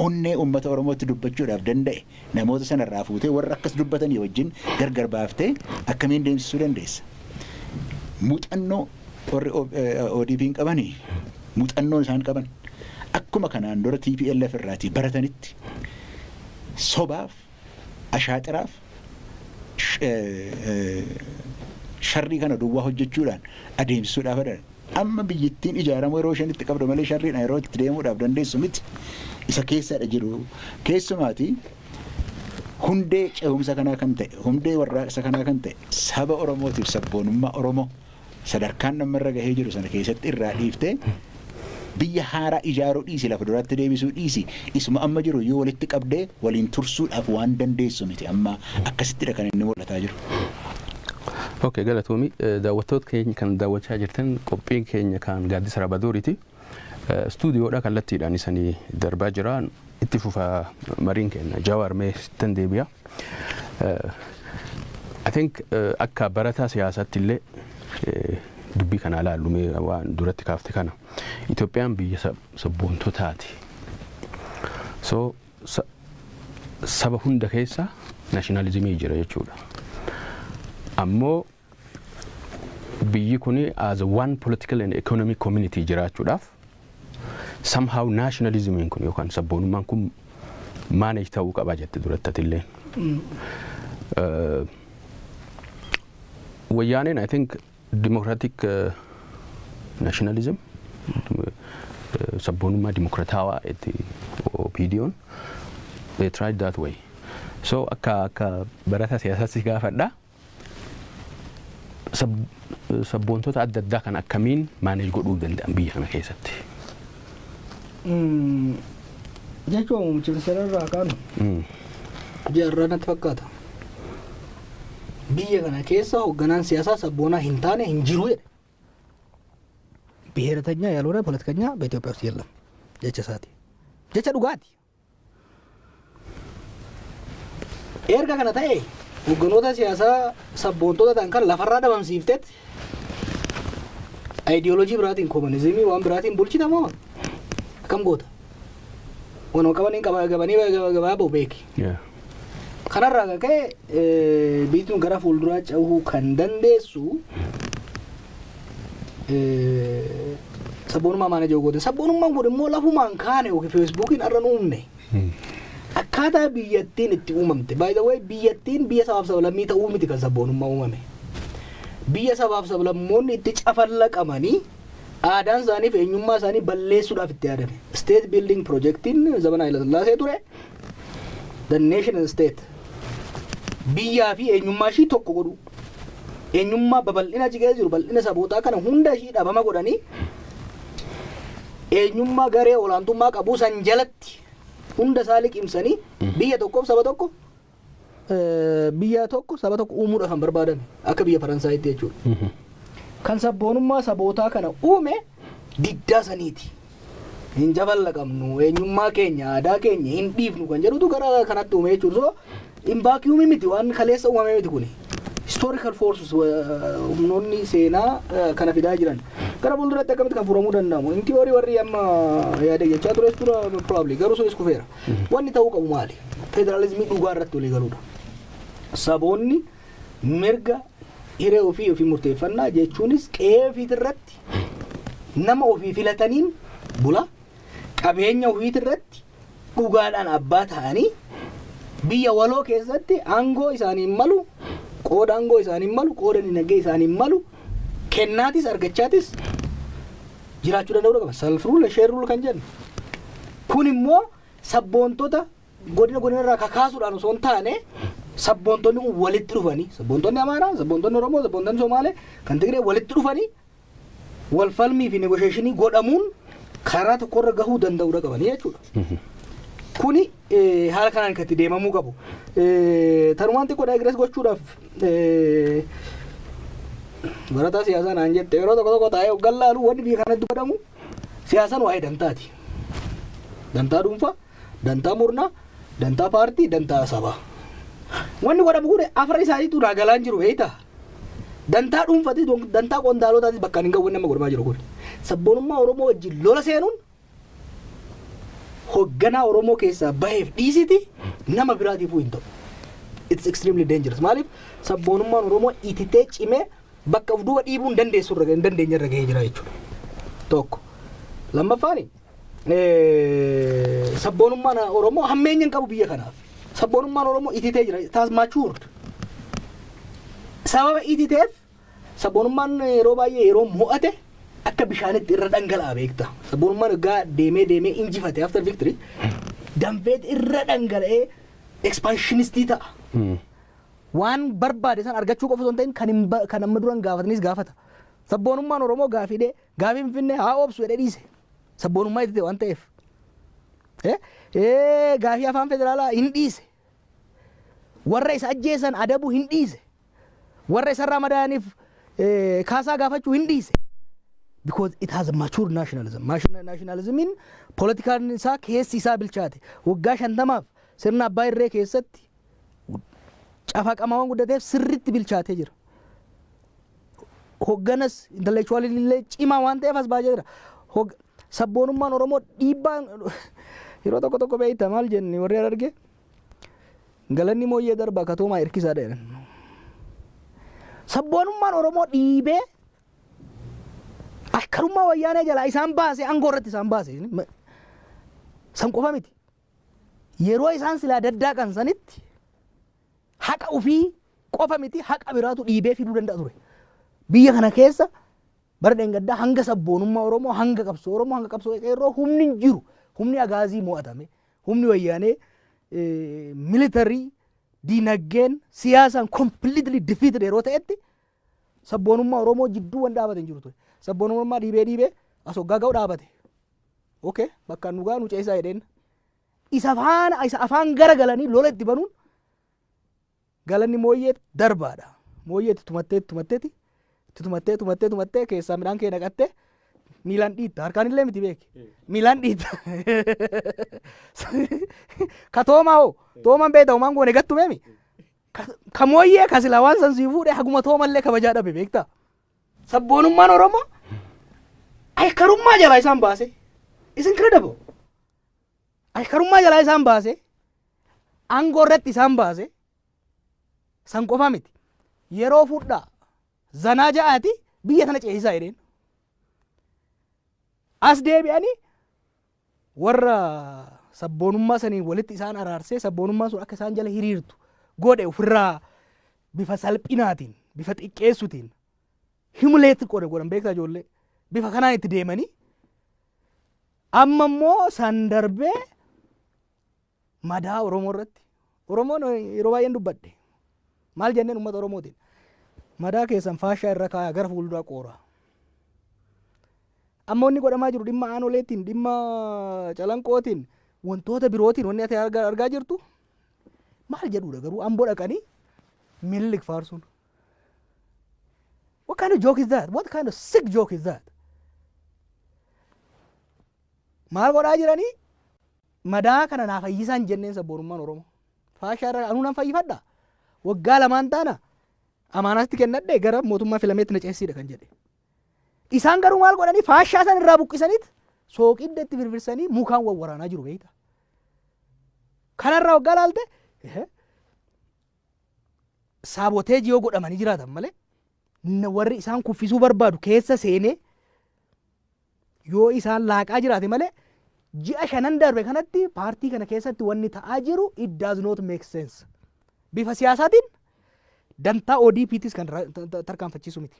onnee uummata Oromootti dubbachuudhaaf danda'e namoota sanarraa fuutee warra akkas dubbatanii wajjin gargar baaftee akkamiin deemsisuu dandeessa? Muuxannoo warri ODP'n qabanii muuxannoon isaan qaban akkuma kanaan dura TPLF irraatii baratanitti sobaaf ashaaxiraaf sharrii kana duwwaa hojjechuudhaan adeemsisuudhaaf adan. Amma biyyittiin ijaaramu yeroo isheen itti qabdu malee sharriidhaan yeroo itti deemuudhaaf dandeessu miti. Isa keessadha jiru. Keessumaati hundee ce'umsa kanaa kan ta'e, hundee warraaqsa kanaa kan ta'e saba Oromootiif sabboonummaa Oromoo sadarkaan namarra gahee jiru sana keessatti irraa dhiiftee biyya haaraa ijaaruu dhiisi lafa duraatti deebisuu dhiisi isuma amma jiru yoo walitti qabdee waliin tursuudhaaf waan dandeessu miti amma akkasittidha kan inni mul'ataa jiru. Okay, galatoomii daawwattoota keenya kan daawwachaa jirtan qophiin keenya kan gaaddisa Rabadooriiti. Stuudiyoodha kallattiidhaan isanii darbaa jira. Itti fufaa mariin keenya Jawaar mee sittan deebi'a. I think akka barataa siyaasaatti illee dubbii kana ilaallu mee waan duratti kaafte kana. Itoophiyaan biyya sabboontotaati. So saba hunda keessa naashinaalizimii jira jechuudha. Ammoo biyyi kun as one political and economic community jiraachuudhaaf somehow nationalismiin kun yookaan sabboonummaan kun manage ta'uu qaba jette duratti atilleen. Wayyaaneen I think democratic nationalism sabboonummaa dimokiraatawaa itti OPDO'n they tried that way. So akka barataa siyaasaatti gaafadha. Sabboontota adda addaa kan akkamiin manage godhuu danda'an biyya kana keessatti? Jechuun muummichi ministeera irraa kaanu jaarraa natti fakkaata. Biyya kana keessa hoogganaan siyaasaa sabboonaa hin taane hin jiru jedhe. ብሔረተኛ ያልሆነ ፖለቲከኛ በኢትዮጵያ ውስጥ የለም። Jecha isaati. Jecha dhugaati. Erga kana ta'e hogganoota siyaasaa sabboontota ta'an kan lafarraa dhabamsiiftetti aayidiyooloojii biraatiin koominizimii waan biraatiin bulchita moo akkam goota? Wanuma qabaniin qabanii gabaa ba'u beeki. Kanarraa kan ka'e biyyi tun gara fuulduraa cehuu kan dandeessu Sabboonummaa manage goote. Sabboonummaan kun immoo lafumaan kaane yookiin Facebookiin har'a uumne. Akkaataa biyyattiin itti uumamte. By the way, biyyattiin biyya sabaaf sablammii ta'uu miti kan sabboonummaa uumame. Biyya sabaaf sablammoonni itti cafallaqamanii aadaan isaanii fi eenyummaa isaanii balleessuudhaaf itti yaadame. State building projectiin zamana Haayila Sillaasee ture. The nation and state. Biyyaa fi eenyummaa ishii tokko godhu. Eenyummaa babal'ina achi keessa jiru, bal'ina sabootaa kana hunda ishii dhabama godhanii, eenyummaa garee olaantummaa qabu san jalatti hunda isaa liqimsanii biyya tokkoof saba tokko, biyya tokko saba tokko uumuudhaaf kan barbaadame, akka biyya Faransaayitti jechuudha. Kan sabboonummaa sabootaa kana uume diddaa saniiti. Hin jaballaqamnu, eenyummaa keenya, aadaa keenya hin dhiifnu kan jedhutu gara kanatti uume jechuudha. So in vacuum miti, waan kaleessa uumame miti kuni. Historical forces, humnoonni seenaa kana fidaa jiran. Gara fuulduratti akkamitti kan furamuu danda'amu? In theory warri amma yaada jechaa tures tura probably, garuu sunis kufeera. Wanni ta'uu qabu maali? Federaalizimii dhugaa irratti walii galuudha. Saboonni mirga hiree ofii ofii murteeffannaa, jechuunis qe'ee ofiitirratti nama ofii filataniin bula, qabeenya ofiitirratti dhugaadhaan abbaa ta'anii, biyya waloo keessatti aangoo isaaniin malu, qooda aangoo isaaniin malu, qooda dinagdee isaaniin malu kennaatis argachaatis jiraachuu danda'uu qaba. Self rule, share rule kan jennu. Kun immoo sabboontota godina godina irraa kakaasuudhaan osoo hin taane, sabboontonni kun walitti dhufanii, sabboontonni Amaaraa, sabboontonni Oromoo, sabboontonni Somaalee, kan Tigree walitti dhufanii wal falmii fi negotiation godhamuun karaa tokkorra gahuu danda'uudha qabanii jechuudha. Kuni haala kanaan kan itti deemamuu qabu. Tanumaan xiqqoo digress gochuudhaaf, barataa siyaasaa naan jette, yeroo tokko tokko taa'ee hoggan laalu, wanni biyya kanatti godhamu siyaasaan waa'ee dantaati. Dantaa dhuunfaa, dantaa murnaa, dantaa paartii, dantaa sabaa. Wanni godhamu kun afran isaaniitu naa galaan jiru, beektaa? Dantaa dhuunfatis dantaa qondaalotaatis bakka hin gahu wanni amma godhamaa jiru kun. Sabboonummaa Oromoo wajjin lola seenuun hoogganaa Oromoo keessaa baheef dhiisiti nama biraatiifuu hin ta'u. It's extremely dangerous. Maaliif? Sabboonummaan Oromoo ititee cimee bakka of duuba dhiibuu hin dandeessu irra hin dandeenye irra gahee jira jechuudha. Tokko. Lammaffaani, sabboonummaan Oromoo hammeenya hin qabu biyya kanaaf. Sabboonummaan Oromoo ititee jira. It has matured. Sababa ititeef sabboonummaan yeroo baay'ee yeroo mo'ate akka bishaanitti irra dhangala'a, beekta. Sabboonummaan egaa deemee deemee injifate, after victory danfeet irra dhangala'ee expansionist ta'a. Waan barbaade san argachuu qofa osoo hin ta'in kan amma duran gaafatanis gaafata. Sabboonummaan Oromoo gaafidhee gaafii Finfinnee haa obsu jedhee dhiise. Sabboonummaa itite waan ta'eef. Gaafii afaan federaalaa hin dhiise. Warra isa ajjeesan adabuu hin dhiise. Warra isarraa madaa'aniif kaasaa gaafachuu hin dhiise. Because it has a mature nationalism. Nationalismiin politikaan isaa keessi isaa bilchaate. Waggaa 50f sirna abbaa irree keessatti cafaqamaa waan guddateef sirriitti bilchaatee jira. Hogganas intellectual illee cimaa waan ta'eef as baay'ee jira. Sabboonummaan Oromoo dhiibbaan yeroo tokko tokko, beekta, maal jenni warri arge, galanni mooyyee darba katoomaa hirkisaadha jedhan. Sabboonummaan Oromoo dhiibee akkanummaa wayyaanee jalaa isaan baase, aangoo irratti isaan baase. San qofa miti. Yeroo isaan silaa daddaaqan sanitti haqa ofii qofa miti, haqa biraatu dhiibee fiduu danda'a ture. Biyya kana keessa bara dheengaddaa hanga sabboonummaa Oromoo, hanga qabsoo Oromoo, hanga qabsoo qeerroo humni hin jiru. Humni agaazii mo'atame. Humni wayyaanee military, diinagdeen, siyaasaan completely defeated yeroo ta'etti sabboonummaa Oromoo jidduu waan dhaabate hin jiru ture. Sabboonummaa dhiibee dhiibee as hoggaa ga'u dhaabate. Okay, bakka nu gaa nu ceesaa jedheen. Isa faana isa afaan gara galanii lola itti banuun galanni mooyyee darbaadha. Mooyyee itti tumattee tumatteeti, itti tumattee tumattee tumattee keessaa midhaan kee naqattee miilaan dhiitta, harkaan illee miti, beeki, miilaan dhiitta. Ka toomaa hoo, toomaan beekta, homaan goone gattu meemi. Ka mooyyee ka silaa waan san sii fuudhee haguma toomallee kabajaa dhabe, beektaa. Sabboonummaan Oromoo aykarummaa jalaa isaan baase. Is incredible. Aykarummaa jalaa isaan baase. Aangoo irratti isaan baase. San qofa miti. Yeroo fudhaa zanaa ja'aati biyya tana ceesisaa jedheen. As deebi'anii warra sabboonummaa saniin walitti isaan araarsee sabboonummaan sun akka isaan jala hiriirtu godhe ofirraa bifa salphinaatiin, bifa xiqqeessuutiin humiliate godhan beektaa ijoollee, bifa kanaan itti deemanii amma immoo san darbee madaa Oromoo irratti. Oromoon yeroo baay'een dubbadhe, maal jenneen uummata Oromootiin? Madaa keessan faashaa irra kaayaa, gara fuulduraa qooraa. Amma wanni godhamaa jiru dhimma Aanoleetiin, dhimma Calanqootiin, wantoota birootiin wanni ati argaa jirtu maal jedhudha garuu? Amboo dhaqanii Minilik faarsuun. What kind of joke is that? What kind of sick joke is that? Maal godhaa jiranii? Madaa kana naa fayyisaan jenneen sabboonummaan Oromoo. Faashaa irra anuu nan fayyifadha. Waggaa 2 taana amaanaatti kennadhe, gara mootummaa filameetti na ceesiidha kan jedhe. Isaan garuu maal godhanii? Faashaa san irraa buqqisaniit sooqidda itti firfirsanii mukaan wal waraanaa jiru beekta. Kanarraa waggaa laalte sabotage yoo godhamanii jiraatan malee, warri isaan kuffisuu barbaadu keessa seenee yoo isaan laaqaa jiraate malee, ji'a 5 darbe kanatti paartii kana keessatti wanni ta'aa jiru it does not make sense. Bifa siyaasaatiin dantaa ODP'tis kan tarkaanfachiisu miti.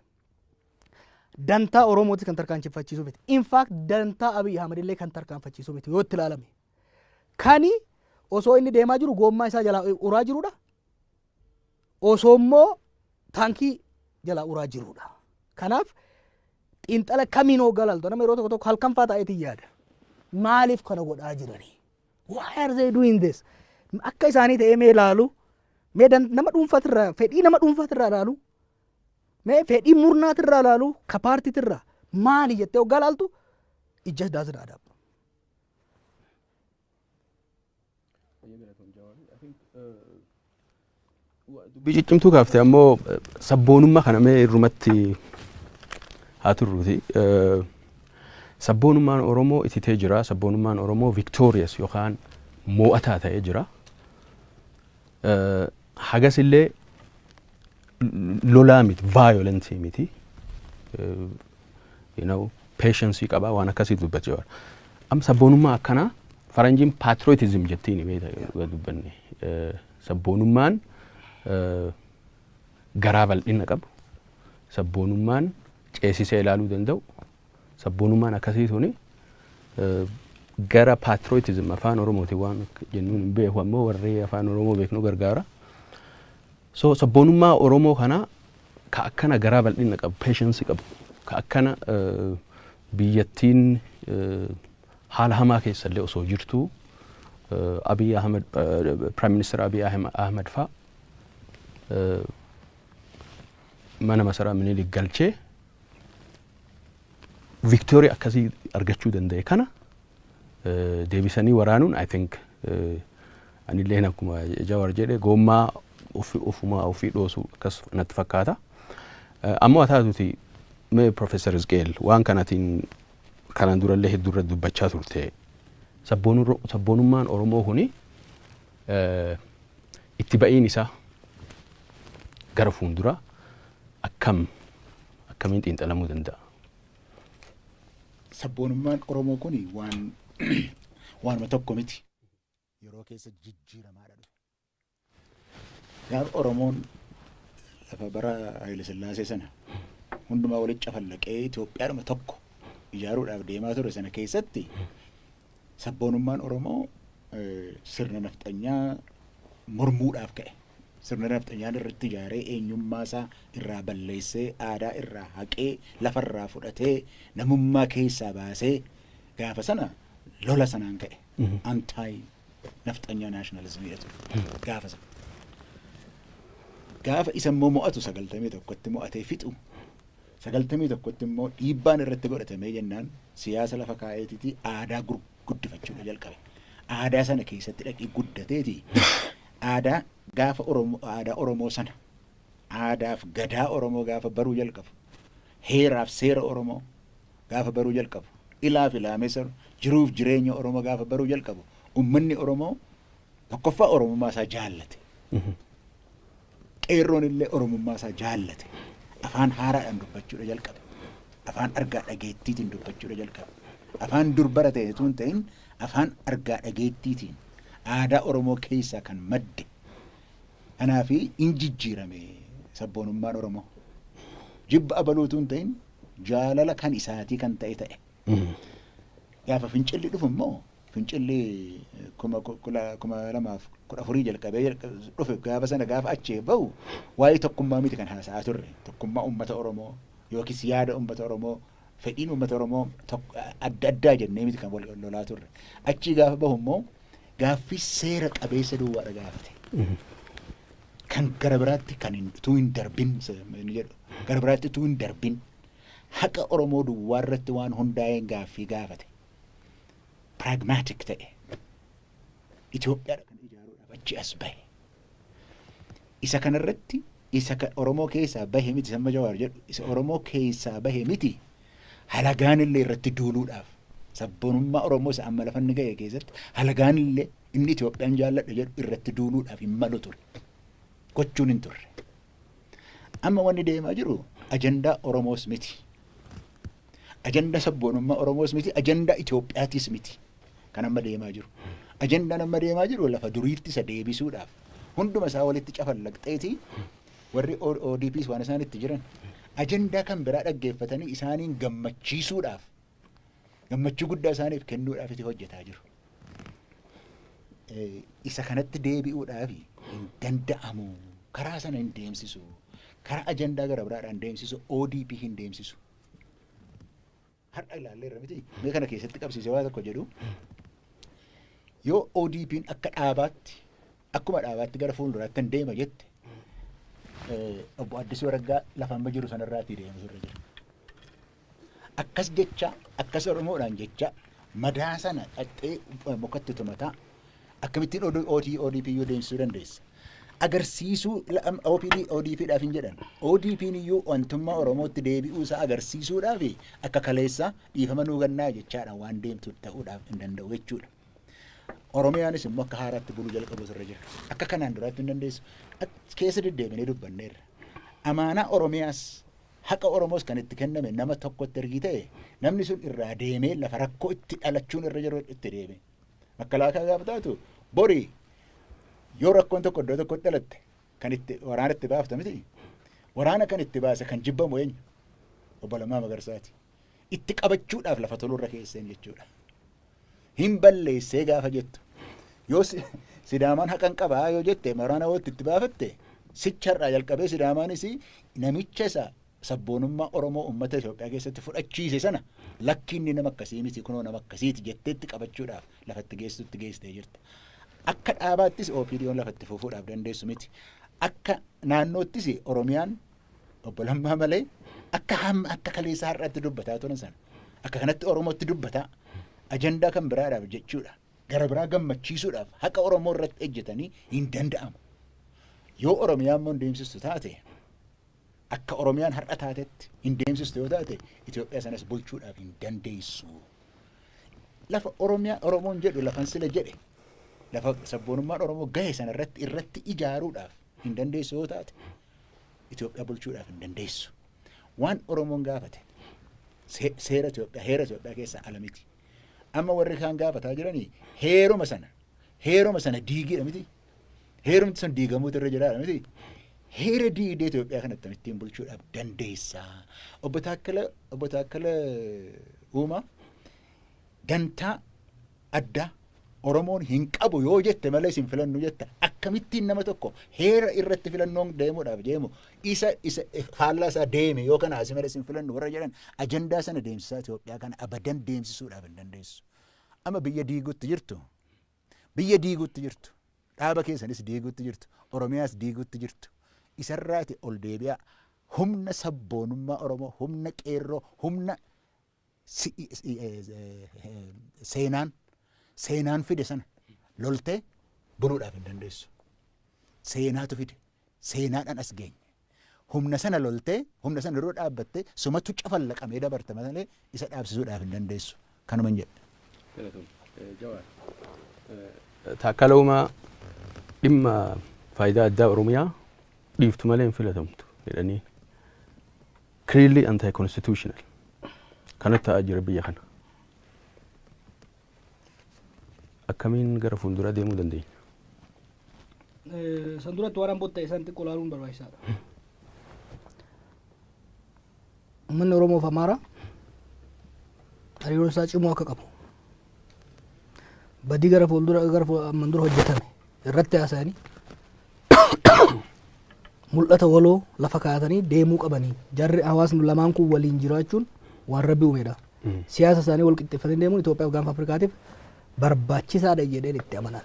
Dantaa Oromootis kan tarkaanfachiisu miti. In fact, dantaa Abiy Ahmed illee kan tarkaanfachiisu miti yoo itti ilaalame. Kani osoo inni deemaa jiru goommaa isaa jalaa uraa jirudha. Osoo immoo taankii jalaa uraa jirudha. Kanaaf xiinxala kamiin hoggaa laaltu, nama yeroo tokko tokko halkan faa ta'eetiin yaada. Maaliif kana godhaa jiranii? Why are they doing this? Akka isaanii ta'ee mee ilaalu, mee nama dhuunfaatirraa, fedhii nama dhuunfaatirraa ilaalu, mee fedhii murnaatirraa ilaalu, ka paartiitirraa maali jettee hoggaa laaltu, it just doesn't add up. Dubbii ciccimtuu kaaftee, ammoo sabboonummaa kana mee irrumatti haa turruuti. Sabboonummaan Oromoo ititee jira. Sabboonummaan Oromoo victorious yookaan moo'ataa ta'ee jira. Hagas illee lolaa miti, violent miti. Patience qaba, waan akkasii dubbachuu jira. Amma sabboonummaa akkanaa faranjiin patriotism jettiin beekta dubbanne. Sabboonummaan garaa bal'ina qabu. Sabboonummaan ceesisee ilaaluu danda'u. Sabboonummaan akkasii tuni gara patriotism, afaan Oromootiin waan jennuun hin beeku, ammoo warri afaan Oromoo beeknu gargaara. So sabboonummaa Oromoo kana ka akkana garaa bal'ina qabu, patience qabu, ka akkana biyyattiin haala hamaa keessallee osoo jirtu Abiy Ahmed, Prime Minister Abiy Ahmed fa'a mana masaraa Minilik galchee victory akkasii argachuu danda'e kana deebisanii waraanuun, I think, anilleen akkuma Jawar jedhe goommaa ofuma ofii dhoosu akkas natti fakkaata. Ammoo haa taatuti, mee Professor Izqeel, waan kanatiin kanaan durallee hedduu irratti dubbachaa turte, sabboonummaan Oromoo kuni itti ba'iin isaa gara fuulduraa akkamiin xiinxalamuu danda'a? Sabboonummaan Oromoo kun waan waanuma tokko miti. Yeroo keessa jijjiiramaadha dhufe. Gaafa Oromoon lafa bara Haayile Sillaasee sana hundumaa walitti cafallaqee Itoophiyaadhuma tokko ijaaruudhaaf deemaa ture sana keessatti, sabboonummaan Oromoo sirna nafxanyaa mormuudhaaf ka'e. Sirna nafxanyaan irratti ijaaree, eenyummaa isaa irraa balleessee, aadaa irraa haqee, lafarraa fudhatee, namummaa keessaa baasee, gaafa sana lola sanaan ka'e. Anti nafxanyaa nationalism ture gaafa sana. Gaafa isa immoo mo'atu, 91tti mo'atee fixu, 91tti immoo dhiibbaan irratti godhatamee jennaan, siyaasa lafa kaa'eetiiti aadaa guddifachuudha jalqabe. Aadaa sana keessatti dhaqii guddateeti aadaa gaafa Oromoo, aadaa Oromoo sana, aadaaf gadaa Oromoo gaafa baruu jalqabu, heeraaf seera Oromoo gaafa baruu jalqabu, ilaaf ilaamee jiruuf jireenya Oromoo gaafa baruu jalqabu, ummanni Oromoo tokkoffaa Oromummaa isaa jaallate. Qeerroon illee Oromummaa isaa jaallate. Afaan haaraadhaan dubbachuudha jalqabe. Afaan argaa dhageettiitiin dubbachuudha jalqabe. Afaan dur barate utuu hin ta'in afaan argaa dhageettiitiin aadaa Oromoo keessaa kan madde. Kanaaf in jijjiirame sabboonummaan Oromoo. Jibba abaluu utuu hin ta'in jaalala kan isaatii kan ta'e ta'e. Gaafa fincilli dhufu immoo fincilli 2014 jalqabee dhufe gaafa sana gaafa achee bahu waa'ee tokkummaa miti kan haasa'aa turre. Tokkummaa uummata Oromoo yookiis yaada uummata Oromoo fedhiin uummata Oromoo adda addaa jennee miti kan wal lolaa turre. Achii gaafa bahu immoo gaaffii seera qabeessa duwwaadha gaafate. Kan gara biraatti kan utuu hin darbin jedhu gara biraatti utuu hin darbin haqa Oromoo duwwaa irratti waan hundaa'een gaaffii gaafate. Pragmatic ta'e. Itoophiyaadha kan ijaaruudhaaf achi as bahe. Isa kanarratti isa Oromoo keessaa bahe miti samma Jawaar jedhu isa Oromoo keessaa bahe miti halagaan illee irratti duuluudhaaf sabboonummaa Oromoo isa amma lafa inni ga'e keessatti halagaan illee inni Itoophiyaan jaalladha jedhu irratti duuluudhaaf hin malu ture. Gochuun hin turre. Amma wanni deemaa jiru ajandaa Oromoos miti. Ajandaa sabboonummaa Oromoos miti, ajandaa Itoophiyaatis miti. Kan amma deemaa jiru. Ajandaan amma deemaa jiru lafa duriitti isa deebisuudhaaf hunduma isaa walitti cafallaqxeeti warri ODPs waan isaan itti jiran ajandaa kan biraa dhaggeeffatanii isaaniin gammachiisuudhaaf gammachuu guddaa isaaniif kennuudhaaf itti hojjetaa jiru. Isa kanatti deebi'uudhaaf hin danda'amu. Karaa sana hin deemsisu. Karaa ajandaa gara biraadhaan deemsisu ODP hin deemsisu. Har'a ilaalleerra miti. Mee kana keessatti qabsiisee waa tokko jedhu. Yoo ODP'n akka dhaabaatti akkuma dhaabaatti gara fuulduraatti hin deema jette obbo Addisuu Araggaa lafa amma jiru sanarraatii deemu irra jira. Akkas jecha akkas Oromoodhaan jecha madaa sana dhaxxee mukatti tumataa akkamittiin ODP yoo deemsisuu dandeessa. Agarsiisuu OPD ODPdhaaf hin jedhan. ODP'n iyyuu wantummaa Oromootti deebi'uu isaa agarsiisuudhaaf akka kaleessa dhiifama nuu gannaa jechaadhaan waan deemtu ta'uudhaaf hin danda'u jechuudha. Oromiyaanis immoo akka haaraatti buluu jalqabu irra jira. Akka kanaan duraatti hin dandeessu. Keessa deddeebinee dubbanneerra. Amaanaa Oromiyaas haqa Oromoos kan itti kenname nama tokkotti ergi ta'e namni sun irraa deemee lafa rakkoo itti dhalachuun irra jiru itti deeme. Makalaakaa gaafa taatu bori yoo rakkoon tokko iddoo tokkotti dhalatte kan itti waraana itti baafta miti. Waraana kan itti baase kan jibbamu eenyu? Obbo Lammaa Magarsaati. Itti qabachuudhaaf lafa tolurra keesseen jechuudha. Hin balleessee gaafa jettu. Yoo Sidaamaan haqan qabaa yoo jette waraana walitti itti baafatte sicharraa jalqabee Sidaamaanis namicha isa sabboonummaa Oromoo uummata Itoophiyaa keessatti fudhachiise sana lakkiinni nama akkasii miti kunoo nama akkasiiti jetteetti qabachuudhaaf lafatti geessutti geessitee jirta. Akka dhaabaattis OPDO'n lafatti fufuudhaaf dandeessu miti. Akka naannoottis Oromiyaan obbo Lammaa malee akka hamma akka kaleessa har'aatti dubbataa turan sana akka kanatti Oromootti dubbataa ajandaa kan biraadhaaf jechuudha. Gara biraa gammachiisuudhaaf haqa Oromoo irratti ejjetanii hin danda'amu. Yoo Oromiyaan immoo hin deemsistu taate akka Oromiyaan har'a taatetti hin deemsistu yoo taate Itoophiyaa sanas bulchuudhaaf hin dandeessu. Lafa Oromiyaa Oromoon jedhu lafan sila jedhe lafa sabboonummaan Oromoo gahe sana irratti ijaaruudhaaf hin dandeessu yoo taate Itoophiyaa bulchuudhaaf hin dandeessu. Waan Oromoon gaafate seera Itoophiyaa heera Itoophiyaa keessaa ala miti. Amma warri kaan gaafataa jiranii heeruma sana diigiidha miti. Heerumti sun diigamuutu irra jiraadha miti. Heera diigdee Itoophiyaa kanatti ittiin bulchuudhaaf dandeessaa. Obbo Taakkala Uumaa dantaa addaa Oromoon hin qabu yoo jette malee isin filannu jetta akkamittiin nama tokko heera irratti filannoon deemuudhaaf deemu isa faallaa isaa deeme yoo kana asii malee isin filannu warra jedhan ajandaa sana deemsisaa Itoophiyaa kana abadan deemsisuudhaaf hin dandeessu. Amma biyya diiguutti jirtu, dhaaba keessanis diiguutti jirtu, Oromiyaas diiguutti jirtu. Isarraati ol deebi'aa humna sabboonummaa Oromoo, humna qeerroo, humna seenaan fide sana loltee buluudhaaf hin dandeessu. Seenaatu fide. Seenaadhaan as geenye. Humna sana loltee, humna sana dura dhaabbattee sumatu cafallaqamee dabarta malee isa dhaabsisuudhaaf hin dandeessu. Kanuman jedha. Taakkala Uumaa dhimma faayidaa addaa Oromiyaa dhiiftu malee hin filatamtu jedhanii clearly anti-constitutional kanatti ta'aa jira biyya kana. Akkamiin gara fuulduraa deemuu dandeenya? San duratti waan ambootti ta'e san xiqqoo ilaaluun barbaachisaadha. Uummanni Oromoo fi Amaaraa hariiroon isaa cimoo akka qabu, badii gara fuuldura gara amman dura hojjetame irratti haasa'anii, mul'ata waloo lafa kaa'atanii deemuu qabanii. Jarri hawaasni lamaan kun waliin jiraachuun waan Rabbi uumedha. Siyaasa isaanii wal qixxeeffatanii deemuun Itoophiyaaf Gaanfa Afrikaatiif barbaachisaadha jedheen itti amanan.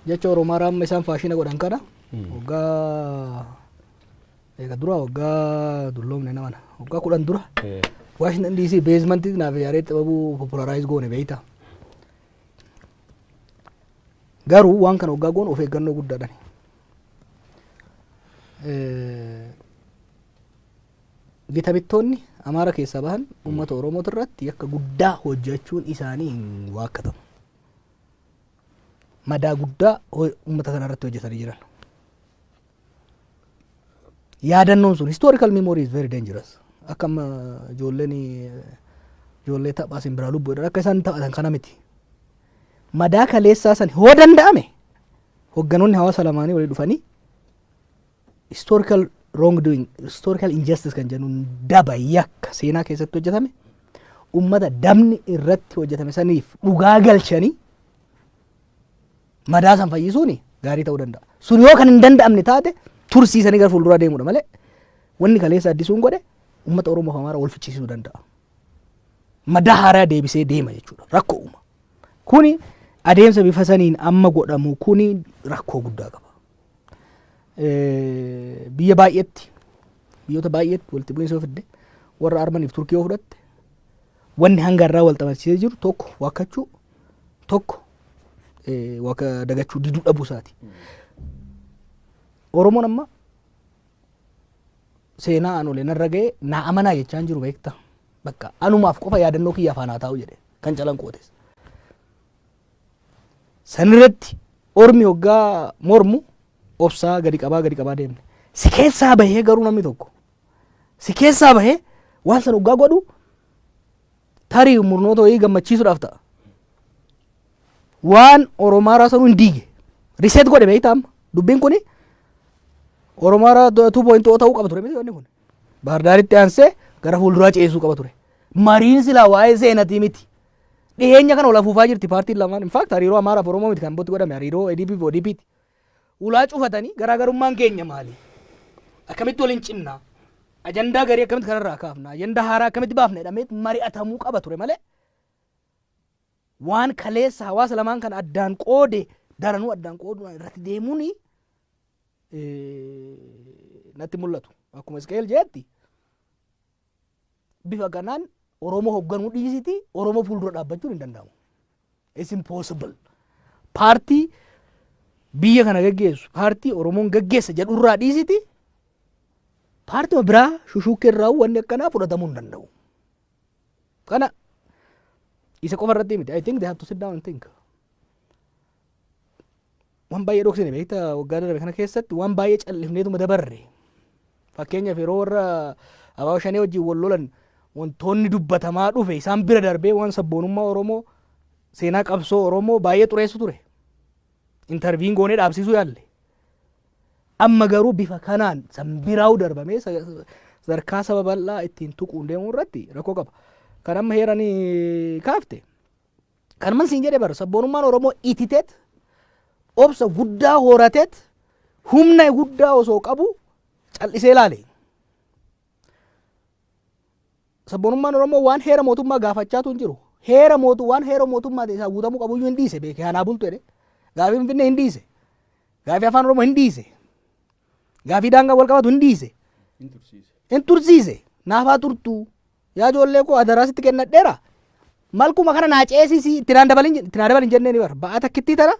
Jecha Oromaa amma isaan faashina godhan kana waggaa eega dura, waggaa dulloomne namana, waggaa 10 dura Washington DC basementii naaf yaadee xababuu popularize goone beeyta. Garuu waan kana waggaa goone of eeggannoo guddaadhaan. Gita bittoonni Amaara keessaa bahan uummata Oromoo irratti yakka guddaa hojjechuun isaanii hin waakkatamu. Madaa guddaa uummata kana irratti hojjetanii jiran. Yaadannoon sun, historical memory is very dangerous. Akka amma ijoolleen ijoollee taphaa simbiraa lubbuu jedhan akka isaan taphatan kana miti. Madaa kaleessaa san hoo danda'ame hogganoonni hawaasa lamaanii walii dhufanii historical wrongdoing, historical injustice kan jennuun, daba yakka seenaa keessatti hojjetame, ummata dabni irratti hojjetame saniif dhugaa galchanii madaa san fayyisuuni gaarii ta'uu danda'a. Sun yoo kan hin danda'amne taate, tursiisanii gara fuulduraa deemudha malee, wanni kaleessa Addisuun godhe ummata Oromoo fi Amaaraa wal ficcisiisuu danda'a. Madaa haaraa deebisee deema jechuudha. Rakkoo uuma. Kuni adeemsa bifa saniin amma godhamu kuni rakkoo guddaa qaba. Biyya baay'eetti, biyyoota baay'eetti walitti bu'iinsa yoo fidde, warra Armaniif Turkii yoo fudhatte, wanni hanga irraa wal xabarsiisee jiru tokko waakkachuu, tokko dagachuu diduu dhabuu isaati. Oromoon amma seenaa an olee narra ga'e naa amanaa jechaa hin jiru, beekta. Bakka anumaaf qofa yaadannoo kiyya afaan haa taa'u jedhe kan calanqootes. Sanirratti ormi hoggaa mormu obsaa gadi qabaa gadi qabaa deemne. Si keessaa bahee garuu, namni tokko si keessaa bahee waan san hoggaa godhu, tarii murnoota wayii gammachiisuudhaaf ta'a. Waan Oromaaraa sanuu hin diige. Reset godhe, beektaa amma. Dubbiin kuni Oromaaraa 2.0 ta'uu qaba ture miti wanni kun. Baardaaritti aansee gara fuulduraa ceesisuu qaba ture. Mariin silaa waa'ee seenatii miti. Dhiheenya kana ol afuufaa jirti paartiin lamaan. In fact, hariiroo Amaaraaf Oromoo miti kan bootti godhame, hariiroo ADP fi ODP ti. Ulaa cufatanii garaagarummaan keenya maali? Akkamitti waliin cimnaa? Ajandaa garii akkamitti kanarraa kaafna? Ajandaa haaraa akkamitti baafna jedhamee mari'atamuu qaba ture malee, waan kaleessa hawaasa lamaan kana addaan qoode daranuu addaan qooduudhaan irratti deemuun natti mul'atu. Akkuma Isqeel jeetti, bifa kanaan Oromoo hoogganuu dhiisiti, Oromoo fuuldura dhaabbachuun hin danda'amu. It's impossible. Paartii biyya kana gaggeessu, paartii Oromoon gaggeessa jedhurraa dhiisiti, paartii biraa shushuukkee irraa wanni akkanaa fudhatamuu hin danda'u. Kana isa qofa irratti miti. I think they have to sit down and think. Waan baay'ee dhoksine, beektaa, waggaa darbe kana keessatti waan baay'ee callifneetuma dabarre. Fakkeenyaaf, yeroo warra Abaaboo Shanee wajjin wal lolan, wantoonni dubbatamaa dhufe isaan bira darbee waan sabboonummaa Oromoo, seenaa qabsoo Oromoo baay'ee xureessu ture. Intervene goonee dhaabsisuu yaalle. Amma garuu bifa kanaan san biraa'u darbamee sadarkaa saba bal'aa ittiin tuquun deemuu irratti rakkoo qaba. Kan amma heeranii kaafte. Kan man siin jedhe bara, sabboonummaan Oromoo ititeet, obsa guddaa horateet, humna guddaa osoo qabu cal'isee ilaale. Sabboonummaan Oromoo waan heera mootummaa gaafachaatu hin jiru. Heera mootu waan heera mootummaa isaa guutamuu qabu iyyuu hin dhiise, beekee hanaa bultu jedhe. Gaafii Finfinnee hin dhiise. Gaafii Afaan Oromoo hin dhiise. Gaafii daangaa wal qabatu hin dhiise. Hin tursiise. Naafaa turtuu. Yaa ijoollee koo, adaraa sitti kennadheera. Malkuma kana naa ceesisi, itti naa dabalin jenneen bara. Ba'aa takkittii tana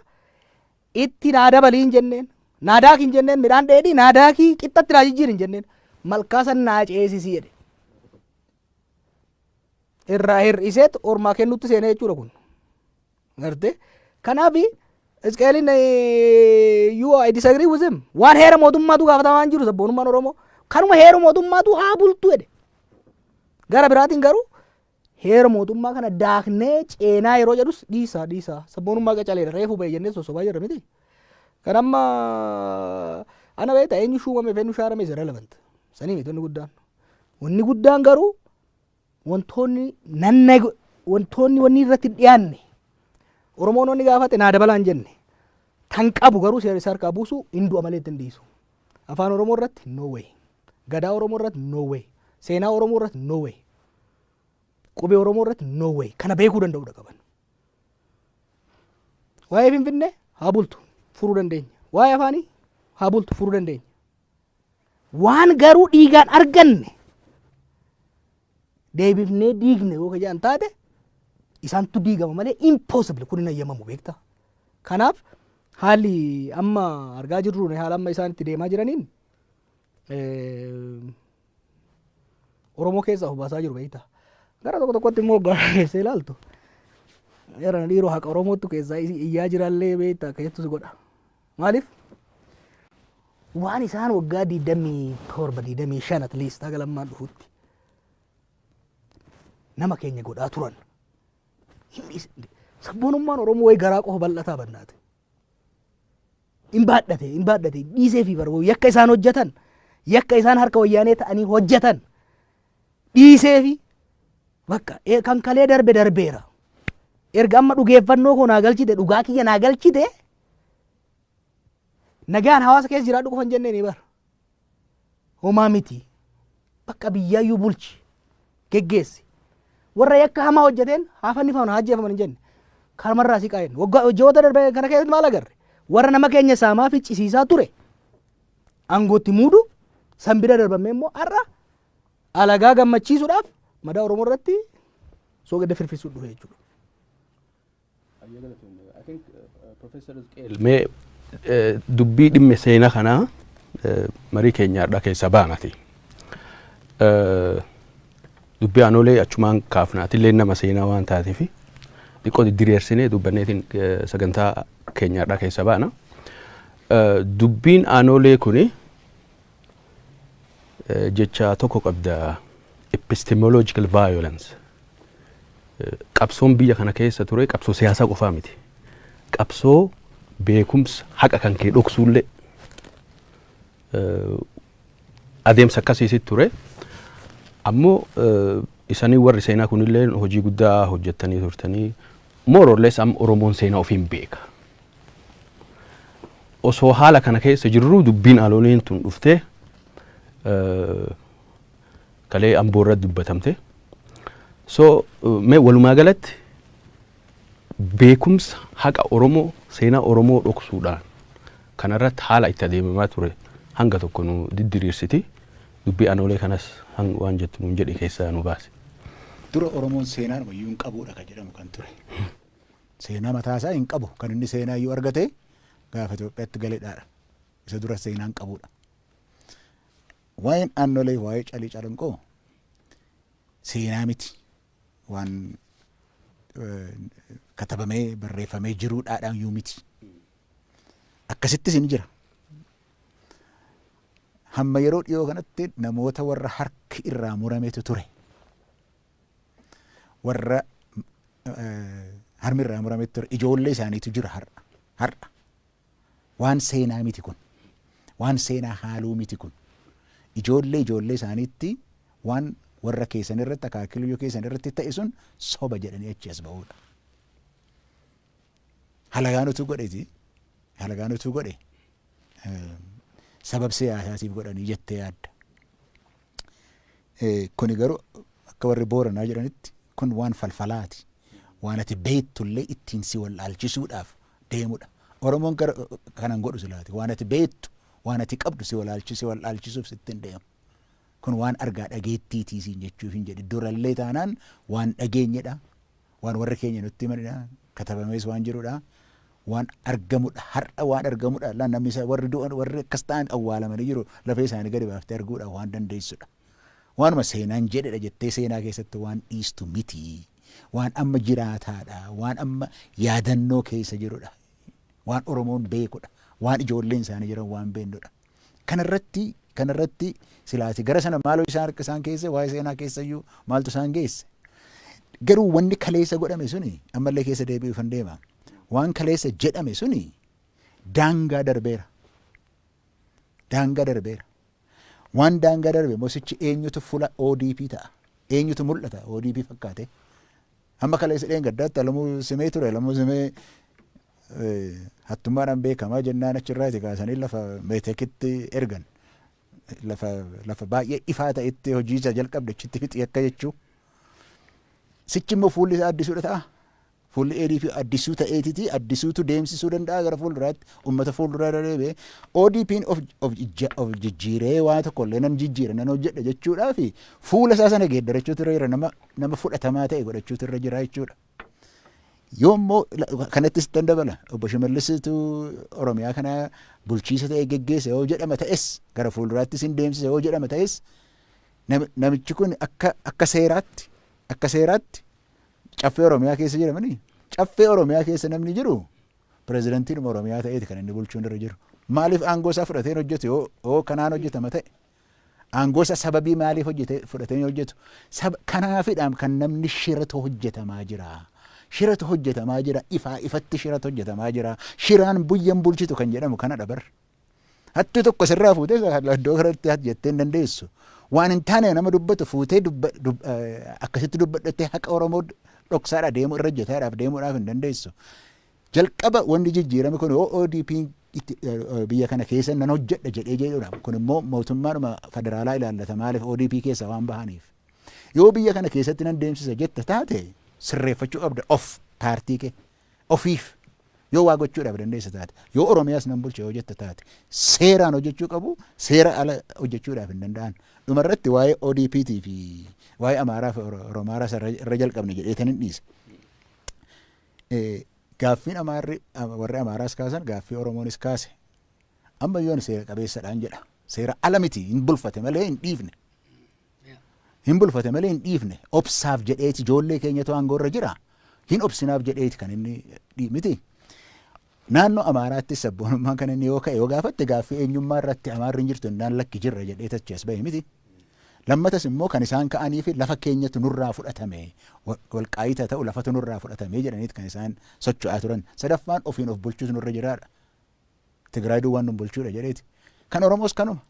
itti naa dabaliin jenneen. Naa daaki hin jenneen, midhaan dheedhii naa daakii qixxatti naa jijjiir hin jenneen. Malkaa san naa ceesisi jedhe. Irraa hir'iseet ormaa kennutti seenee jechuudha kun. Gartee? Kanaaf Isqeelin, you, I disagree with him. Waan heera mootummaatu gaafatamaa hin jiru sabboonummaan Oromoo. Kanuma heera mootummaatu haa bultu jedhe. Gara biraatiin garuu Heera mootummaa kana daaknee ceenaa yeroo jedhus dhiisaa dhiisaa sabboonummaa qacaleedha reefu ba'e jennee sossobaa jirra miti. Kan amma ana beektaa eenyu shuumame fi eenyu shaarame is irrelevant. Sanii miti wanni guddaan. Wanni guddaan garuu wantoonni nanna wantoonni wanni irratti dhiyaanne Oromoon wanni gaafate naa dabalaa hin jenne tan qabu garuu seera isaa harkaa buusu hin du'a malee ittiin dhiisu. Afaan Oromoo irratti no way. Gadaa Oromoo irratti no way. Seenaa Oromoo irratti no way. Qubee Oromoo irratti no way. Kana beekuu danda'uudha qaban. Waa'ee Finfinnee haa bultu furuu dandeenya. Waa'ee afaanii haa bultu furuu dandeenya. Waan garuu dhiigaan arganne deebifnee diigne yoo ka jedhan taate isaantu diigama malee impossible kun hin ayyamamu beektaa. Kanaaf haalli amma argaa jirru haala amma isaan itti deemaa jiraniin Oromoo keessaa of baasaa jiru beektaa. Gara tokko tokkotti immoo keessee ilaaltu. Yeroo dhiiroo haqa Oromootu keessaa iyyaa jirallee beektaa akka jettus godha. Maaliif? Waan isaan waggaa 27 25 at least haga lammaan dhufutti nama keenya godhaa turan. Sabboonummaan Oromoo wayi garaa qofa bal'ataa bannaate. Hin baadhate hin baadhate dhiisee fi barbaadu yakka isaan hojjetan yakka isaan harka wayyaanee ta'anii hojjetan dhiisee fi bakka kan kalee darbe darbeera. Erga amma dhugeeffannoo koo naa galchite dhugaa kiyya naa galchite nagaan hawaasa keessa jiraadhu qofa hin jennee ni bara. Homaa miti. Bakka biyyaayyuu bulchi geggeessi. Warra yakka hamaa hojjeteen haa fannifaman haa ajjeefaman hin jenne. Kanumarraa si qaa'en. Waggaa ji'oota darbe kana keessatti maal agarre? Warra nama keenya saamaa ficcisiisaa ture. Aangootti muudu san bira darbamee immoo har'a alagaa gammachiisuudhaaf madaa Oromoo irratti soogidda firfirsuun dhufe jechuudha. Mee dubbii dhimma seenaa kanaa marii keenyaadha keessa baanati. Dubbii aanolee achumaan kaafnaatillee nama seenaa waan taateef xiqqoo diriirsinee dubbanneetiin sagantaa keenyaadha keessa baana. Dubbiin aanolee kuni jecha tokko qabda epistemological violence. Qabsoon biyya kana keessa ture qabsoo siyaasaa qofaa miti. Qabsoo beekumsa haqa kan kee dhoksuullee adeemsa akkasiisit ture. Ammoo isanii warri seenaa kunillee hojii guddaa hojjettanii turtanii more or less amma Oromoon seenaa ofiin beeka. Osoo haala kana keessa jirru dubbiin aanoleen tun dhuftee kalee Amboo irratti dubbatamte. So mee walumaa galatti beekumsa haqa Oromoo seenaa Oromoo dhoksuudhaan kanarratti haala itti adeemamaa ture hanga tokko nu diddiriirsiti. Dubbii aanolee kanas waan jettu nuun jedhe keessaa nu baase. Dura Oromoon seenaan wayyuu hin qabuudha kan jedhamu kan ture. Seenaa mataa isaa hin qabu kan inni seenaa iyyuu argate gaafa Itoophiyaatti galedhaadha. Isa dura seenaa hin qabuudha. Waa'een aanolee waa'ee calii calanqoo seenaa miti waan katabamee barreeffamee jiruudhaadhaan iyyuu miti. Akkasittis hin jira. Hamma yeroo dhiyoo kanatti namoota warra harki irraa murametu ture. Warra harmi irraa murametu ture. Ijoollee isaaniitu jira har'a. Har'a. Waan seenaa miti kun. Waan seenaa haaluu miti kun. Ijoollee ijoollee isaaniitti waan warra keessan irratti akaakiliyyuu keessan irratti ta'e sun soba jedhanii achi as ba'uudha. Halagaan utuu godheeti. Halagaan utuu godhe. Sabab siyaasaatiif godhanii jettee yaadda. Kuni garuu akka warri Booranaa jedhanitti kun waan falfalaati. Waan ati beektullee ittiin si wallaalchisuudhaaf deemudha. Oromoon gara kanan godhu silaati. Waan ati beektu, waan ati qabdu si wallaalchisuuf sittiin deemu. Kun waan argaa dhageettiitii siin jechuuf hin jedhe. Durallee taanaan waan dhageenyedha. Waan warri keenya nutti himanidha. Katabamees waan jirudha. Waan argamudha. Har'a waan argamudha. Namni isa warri du'an warri akkas ta'an awwaalamanii jiru lafee isaanii gadi baaftee arguudha waan dandeessudha. Waanuma seenaan jedhedha jettee seenaa keessatti waan dhiistu miti. Waan amma jiraataadha. Waan amma yaadannoo keessa jirudha. Waan Oromoon beekudha. Waan ijoolleen isaanii jiran waan beeknudha. Kanarratti silaati gara sana maaloo isaan harka isaan keessa waa'ee seenaa keessayyuu maaltu isaan geesse. Garuu wanni kaleessa godhame suni ammallee keessa deebi'uufan deema. Waan kaleessa jedhame suni daangaa darbeera. Daangaa darbeera. Waan daangaa darbe mosichi eenyutu fuula ODP ta'a? Eenyutu mul'ata ODP fakkaate? Hamma kaleessa dheengaddaatti Alamuu Simee ture. Alamuu Simee hattummaadhaan beekamaa jennaan achirraati kaasanii lafa Meetekitti ergan. Lafa baay'ee ifaa ta'etti hojii isa jalqabde achitti fixi akka jechuu. Sichi immoo fuulli isaa addisuudha ta'a. Fuulli ADP addisuu ta'eetiti addisuutu deemsisuu danda'a gara fuulduraatti uummata fuulduraa deebi'ee ODP'n of jijjiiree waan tokko illee nan jijjiira nan hojjedha jechuudhaa fi fuula isaa sana geeddarachuutu irra jira, nama fudhatamaa ta'e godhachuutu irra jira jechuudha. Yoo immoo kanattis dan dabala, obbo Shimallisitu Oromiyaa kana bulchiisa ta'e geggeesse yoo jedhama ta'es, gara fuulduraattis hin deemsise yoo jedhama ta'es, namichi kun akka seeraatti caffee Oromiyaa keessa jiramanii, caffee Oromiyaa keessa namni jiru pirezidantiinuma Oromiyaa ta'eeti kan inni bulchuun irra jiru. Maaliif aangoo isaa fudhatee hin hojjetu yoo kanaan hojjetama ta'e? Aangoo isaa sababii maaliif hojjete fudhatee hin hojjetu? Kanaafidha kan namni shiratu hojjetamaa jira. Shiratu hojjetamaa jira. Ifaa ifatti shiratu hojjetamaa jira. Shiraan buyyan bulchitu kan jedhamu kanadha bar. Hattuu tokko sirraa fuutee iddoo kanatti hati jettee hin dandeessu. Waan hin taane nama dubbatu fuutee akkasitti dubbadhattee haqa Oromoo dhoksaadha deemuu irra hojjetaadhaaf deemuudhaaf hin dandeessu. Jalqaba wanni jijjiirame kun yoo ODP biyya kana keessa nan hojjedha jedhee jedhudha. Kun immoo mootummaadhuma federaalaa ilaallata, maaliif ODP keessa waan bahaniif. Yoo biyya kana keessatti nan deemsisa jetta taate, sirreeffachuu qabda of paartii kee ofiif. Yoo waa gochuudhaaf dandeessa taate, yoo Oromiyaas nan bulcha yoo jetta taate, seeraan hojjechuu qabu, seera ala hojjechuudhaaf hin danda'an. Dhumarratti waa'ee ODPT fi waa'ee Amaaraa fi Oromaaraa irra jalqabne jedheetan hin dhiisa. Gaaffiin Amaarri warri Amaaraas kaasan, gaaffii Oromoonis kaase. Amma yoon seera qabeessadhaan jedha. Seera ala miti, hin bulfate malee hin dhiifne. Hin bulfate malee hin dhiifne. Obsaaf jedheeti, ijoollee keenyatu aangoo irra jira. Hin obsinaaf jedheeti kan inni miti. Naannoo Amaaraattis sabboonummaan kan inni yoo ka'e yoo gaafatte, gaaffii eenyummaa irratti Amaarri hin jirtu innaan lakki jirra jedhee achi as bahe miti. Lammatas immoo kan isaan ka'anii fi lafa keenyatu nurraa fudhatame, walqaayita ta'u lafatu nurraa fudhatame jedhaniit kan isaan socho'aa turan. Sadaffaan ofiin of bulchuutu nurra jiraadha. Tigraay duwwaan nu bulchuudha jedheeti. Kan Oromoos kanuma.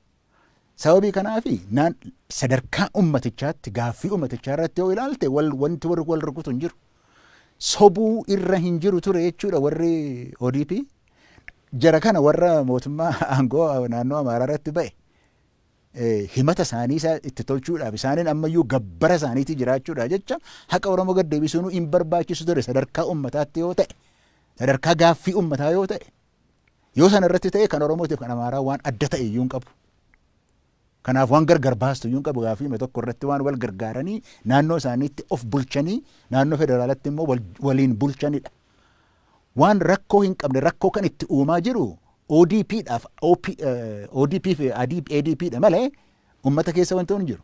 Sababii kanaafi naan sadarkaa ummatichaatti gaaffii ummatichaa irratti yoo ilaalte, wal wanti warri wal rukutu hin jiru. Sobuu irra hin jiru ture jechuudha warri ODP. Jara kana warra mootummaa aangoo naannoo Amaaraa irratti ba'e himata isaanii isa itti tolchuudhaaf, isaaniin ammayyuu gabbara isaaniitii jiraachuudhaaf jecha haqa Oromoo gad deebisuun hin barbaachisu ture sadarkaa ummataatti yoo ta'e, sadarkaa gaaffii ummataa yoo ta'e, yoo sana irratti ta'e, kan Oromootiif kan Amaaraa waan adda ta'e iyyuu hin qabu. Kanaaf waan gargar baastu iyyuu hin qabu. Gaaffii tokko irratti waan wal gargaaranii naannoo isaaniitti of bulchanii, naannoo federaalatti immoo waliin bulchanidha. Waan rakkoo hin qabne rakkoo kan itti uumaa jiru ODP dhaaf ODP fi ADP dha malee ummata keessa wanti hin jiru.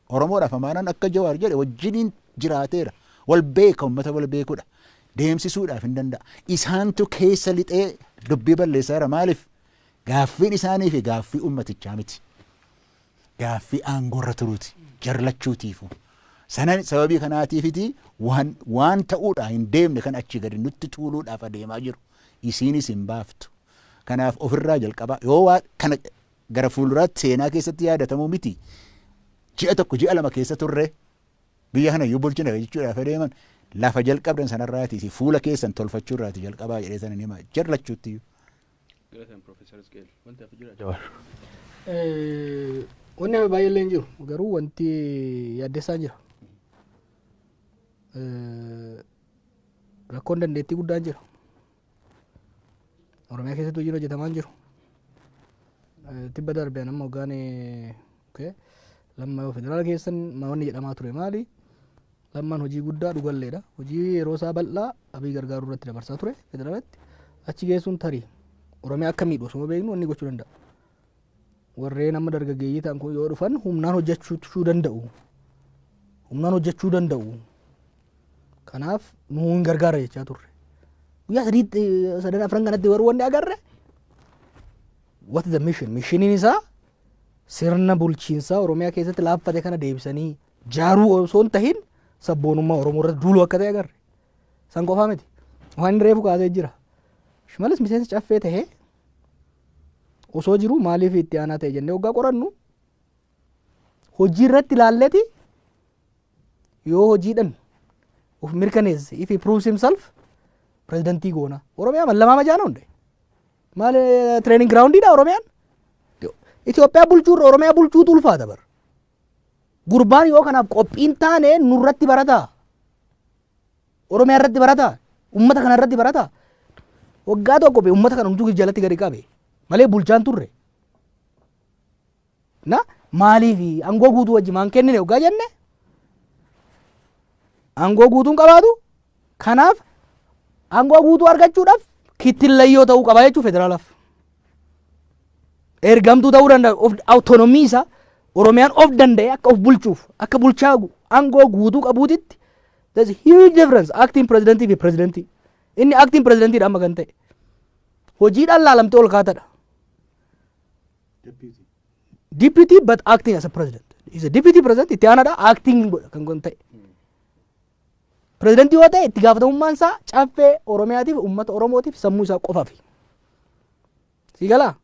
Oromoodhaaf Amaaraan akka Jawaar jedhe wajjiniin jiraateera. Wal beeka, ummata wal beekudha. Deemsisuudhaaf hin danda'a. Isaantu keessa lixee dubbii balleessaa jira. Maaliif? Gaaffiin isaanii fi gaaffii ummatichaa miti. Gaaffii aangoorra turuuti. Jarlachuutiifu. Sana sababii kanaatiifiti waan ta'uudha hin deemne kan achii gadi nutti tuuluudhaaf adeemaa jiru. Isiinis hin baaftu. Kanaaf ofirraa jalqabaa yoo waa kana gara fuulduraatti seenaa keessatti yaadatamuu miti. Ji'a 1, ji'a 2 keessa turre biyya kana iyyuu bulchina jechuudhaaf adeeman, lafa jalqabdan sanarraati fuula keessan tolfachuurraati jalqabaa jedhee sana hima jarlachuutti iyyuu. Galatoom, Profeesar Isqeel. Wanti hafe jira, Jawaar? Wanni hafe baay'ee illee hin jiru, garuu wanti yaaddessaan jira. Rakkoon dandeettii guddaan jira. Oromiyaa keessatti hojiin hojjetamaa hin jiru. Tibba darbee nama hoggaan lamma yoo federaala keessan wanni jedhamaa ture maali? Lammaan hojii guddaa dhugalleedha. Hojii yeroo isaa bal'aa Abiy gargaaruu irratti dabarsaa ture federaalatti. Achi geessuun tarii Oromiyaa akka miidhu osoo beeknu wanni gochuu danda'a. Warreen amma dargaggeeyyii ta'an kun yoo dhufan humnaan hojjechuu danda'u. Humnaan hojjechuu danda'u. Kanaaf nu hin gargaara jechaa turre. Guyyaa sadiitti, sadan afran kanatti garuu wanni agarre, what is the mission? Missioniin isaa sirna bulchiinsaa Oromiyaa keessatti laaffate kana deebisanii jaaruu osoo hin tahin Sabboonummaa Oromoo irratti duuluu akka ta'e agarre. San qofaa miti. Waan inni reefu kaasee jira. Shimallis miseensa caffee tahee osoo jiru maaliif itti aanaa ta'e jennee waggaa qorannu hojii irratti ilaalleeti yoo hojiidhan of mirkaneesse, if he proves himself, pirezidantii goona. Oromiyaa mallamaa majaana hunde. Maal training groundiidha Oromiyaan? Itoophiyaa bulchuurra Oromiyaa bulchuutu ulfaata bara. Gurbaan yoo kanaaf qophiin taane nurratti barataa. Oromiyaa irratti barataa. Uummata kana irratti barataa. Waggaa tokko uummata kana hunduu jalatti gadi qabe malee bulchaan turre. Na maaliif aangoo guutuu wajji maan kennine waggaa jenne, aangoo guutuun qabaatu. Kanaaf aangoo guutuu argachuudhaaf kittillayyoo ta'uu qaba jechuu federaalaaf. Ergamtuu ta'uu danda'a of autonomy isaa Oromiyaan of danda'e akka of bulchuuf akka bulchaa aangoo guutuu qabuutitti. There's a huge difference acting presidentii fi presidentii. Inni acting presidentiidha amma kan ta'e. Hojiidhaan laalamtee ol kaatadha. Deputy but acting as a president. He's a deputy president, itti aanaadha, acting godha kan kun ta'e. Pirezidantii yoo ta'e itti gaafatamummaan isaa caffee Oromiyaatiif, uummata Oromootiif, sammuu isaa qofaaf. Si galaa?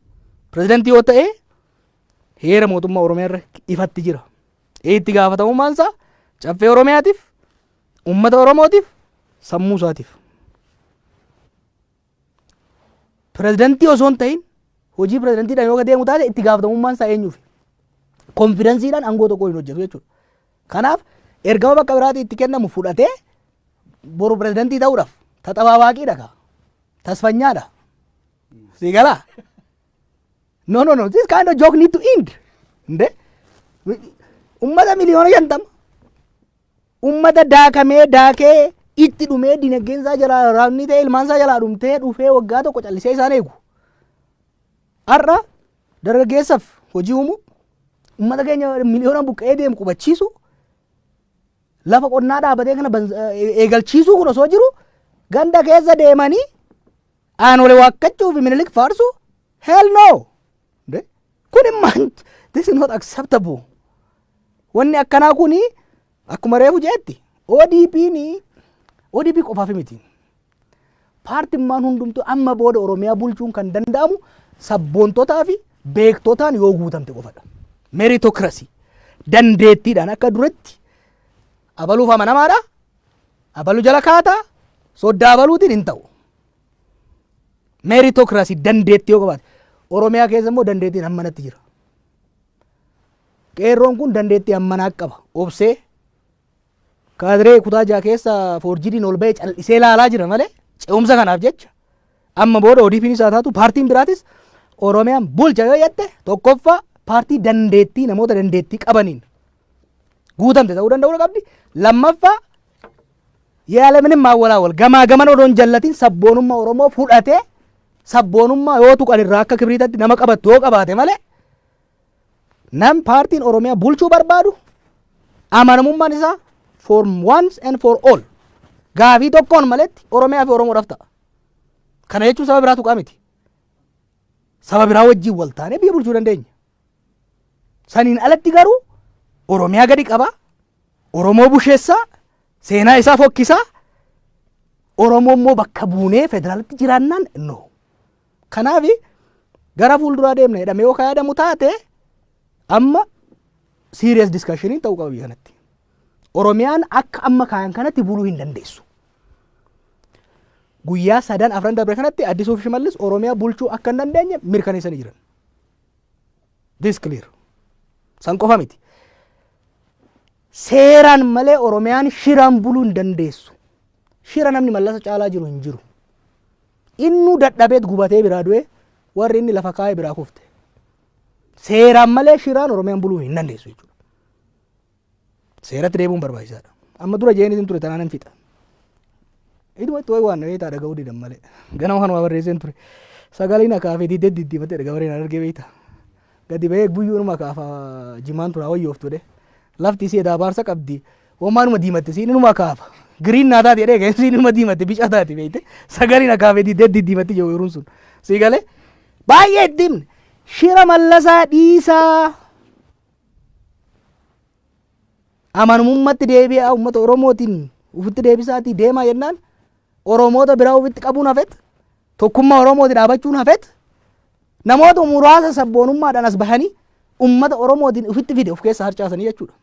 Pirezidantii yoo ta'e heera mootummaa Oromiyaa irra ifatti jira. Itti gaafatamummaan isaa caffee Oromiyaatiif, uummata Oromootiif, sammuu isaatiif. Pirezidantii osoo hin ta'in hojii pirezidantiidhaan yoo deemu taate itti gaafatamummaan isaa eenyuuf? Confidenceiidhaan aangoo tokko hin hojjetu jechuudha. Kanaaf ergama bakka biraatii itti kennamu fudhatee boru pirezidantii ta'uudhaaf taxabaabaqiidha kaa. Tasfanyaadha. Si galaa? No, no, no. This kind of joke need to end. Nde? Ummata 50 miliyoona. Ummata daakamee daakee itti dhumee, dinagdeen isaa jalaa raabni ta'e, ilmaan isaa jalaa dhumtee dhufee waggaa tokko callisee isaan eegu. Har'a dargaggeessaaf hojii uumuu, ummata keenya miliyoona buqqa'ee deemu qubachiisu, lafa qonnaa dhaabatee kana eegalchiisuu kun osoo jiru ganda keessa deemanii aanolee waakkachuu fi Minilik faarsu, hell no. Kun immaan this is not acceptable. Wanni akkanaa kuni akkuma reefu jeetti ODP'n ODP qofaaf miti. Paartimmaan hundumtuu amma booda Oromiyaa bulchuun kan danda'amu sabboontotaa fi beektotaan yoo guutamte qofadha. Meritocracy. Dandeettiidhaan akka duratti abaluuf amanamaadha. Abalu jala kaataa, soddaa abaluutiin hin ta'u. Meritocracy, dandeettii yoo qabaate. Oromiyaa keessa immoo dandeettiin hammanatti jira. Qeerroon kun dandeettii hammanaa qaba. Obsee kaadiree kutaa jaha keessa foorjidiin ol ba'ee cal'isee ilaalaa jira malee ce'umsa kanaaf jecha amma booda ODP'n isaa taatu paartiin biraatis Oromiyaan bulcha yoo jette, tokkoffaa paartii dandeettii, namoota dandeettii qabaniin guutamte ta'uu danda'uu qabdi. Lammaffaa ያለምንም ማወላወል gamaa gaman odoon jallatin sabboonummaa Oromoo fudhatee sabboonummaa yoo tuqan irraa akka kibriitatti nama qabattu yoo qabaate malee nam paartiin Oromiyaa bulchuu barbaadu amanamummaan isaa for once and for all gaafii tokkoon maletti Oromiyaa fi Oromoodhaaf ta'a. Kana jechuun saba biraa tuqaa miti. Saba biraa wajjin wal taanee biyya bulchuu dandeenya. Saniin alatti garuu Oromiyaa gadi qabaa, Oromoo busheessaa, seenaa isaa fokkisaa, Oromoo immoo bakka buunee federaalatti jiraannaan no. Kanaaf gara fuulduraa deemna jedhamee yoo yaadamu taate amma serious discussioniin ta'uu qaba biyya kanatti. Oromiyaan akka amma kaayan kanatti buluu hin dandeessu. Guyyaa sadan afran darbe kanatti Addisuu fi Shimallis Oromiyaa bulchuu akka hin dandeenye mirkaneessanii jiran. This clear. San qofa miti. Seeraan malee Oromiyaan shiraan buluu hin dandeessu. Shira namni Mallasa caalaa jiru hin jiru. Innuu dadhabeet gubatee biraa du'e, warri inni lafa kaa'ee biraa kufte. Seeraan malee shiraan Oromiyaan buluu hin dandeessu jechuudha. Seeratti deebi'uun barbaachisaadha. Amma dura jeenitiin ture tanaan hin fixa. Iduma itti wayi waan beektaa dhaga'uu didan malee. Ganama kanuma barreesseen ture. Sagaleen akaafee diddee diddiifatee gabareen argee beektaa. Gadi bahee guyyuunuma akaafa jimaan tura wayyooftu dhe. Lafti isii edaa baarsa qabdi. Homaanuma diimatte siin inuma akaafa. Green naa taate jedhee siin inuma diimatte, bica taate beekte. Sagaleen akaafee diddee diddiimatti jiru yeroon sun. Sii galee baay'ee itti himne. Shira Mallasaa dhiisaa. Amanamummaatti deebi'aa, uummata Oromootiin ofitti deebisaatii deemaa jennaan, Oromoota biraa ofitti qabuun hafet, tokkummaa Oromooti dhaabachuun hafet, namoota muraasa sabboonummaadhaan as bahanii uummata Oromootiin ofitti fide of keessa harcaasanii jechuudha.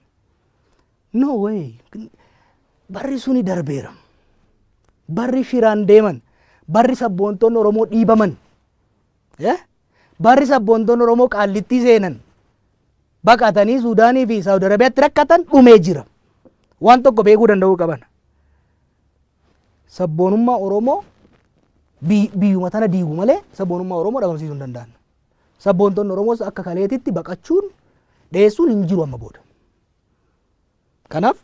No way. Barri suni darbeera. Barri shiraan deeman, barri sabboontonni Oromoo dhiibaman, barri sabboontonni Oromoo Qaallittii seenan, baqatanii Suudaanii fi Saawud Arabiyaatti rakkatan dhumee jira. Waan tokko beekuu danda'uu qaban. Sabboonummaa Oromoo biyyuma tana diigu malee sabboonummaa Oromoo dhabamsiisuu hin danda'an. Sabboontonni Oromoos akka kaleetitti baqachuun, dheessuun hin jiru amma booda. Kanaaf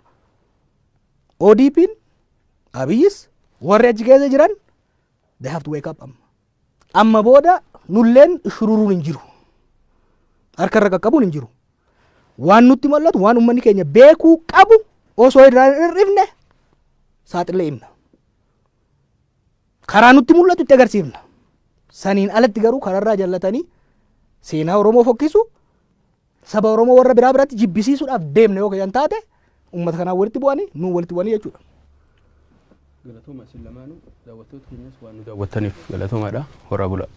ODP'n, Abiyyis, warri achi keessa jiran, they have to wake up amma. Amma booda nulleen shururuun hin jiru. Harka irra qaqqabuun hin jiru. Waan nutti mul'atu, waan uummanni keenya beekuu qabu osoo irraa hin hir'ifne saaxilee himna. Karaa nutti mul'atu itti agarsiifna. Saniin alatti garuu karaarraa jallatanii seenaa Oromoo fokkisu, saba Oromoo warra biraa biratti jibbisiisuudhaaf deemne yoo kan taate, uummata kanaan walitti bu'anii, nuun walitti bu'anii jechuudha. Galatooma isin lamaanuu, daawwattoota keenyas waan nu daawwattaniif galatoomaadha. Horaa bulaa.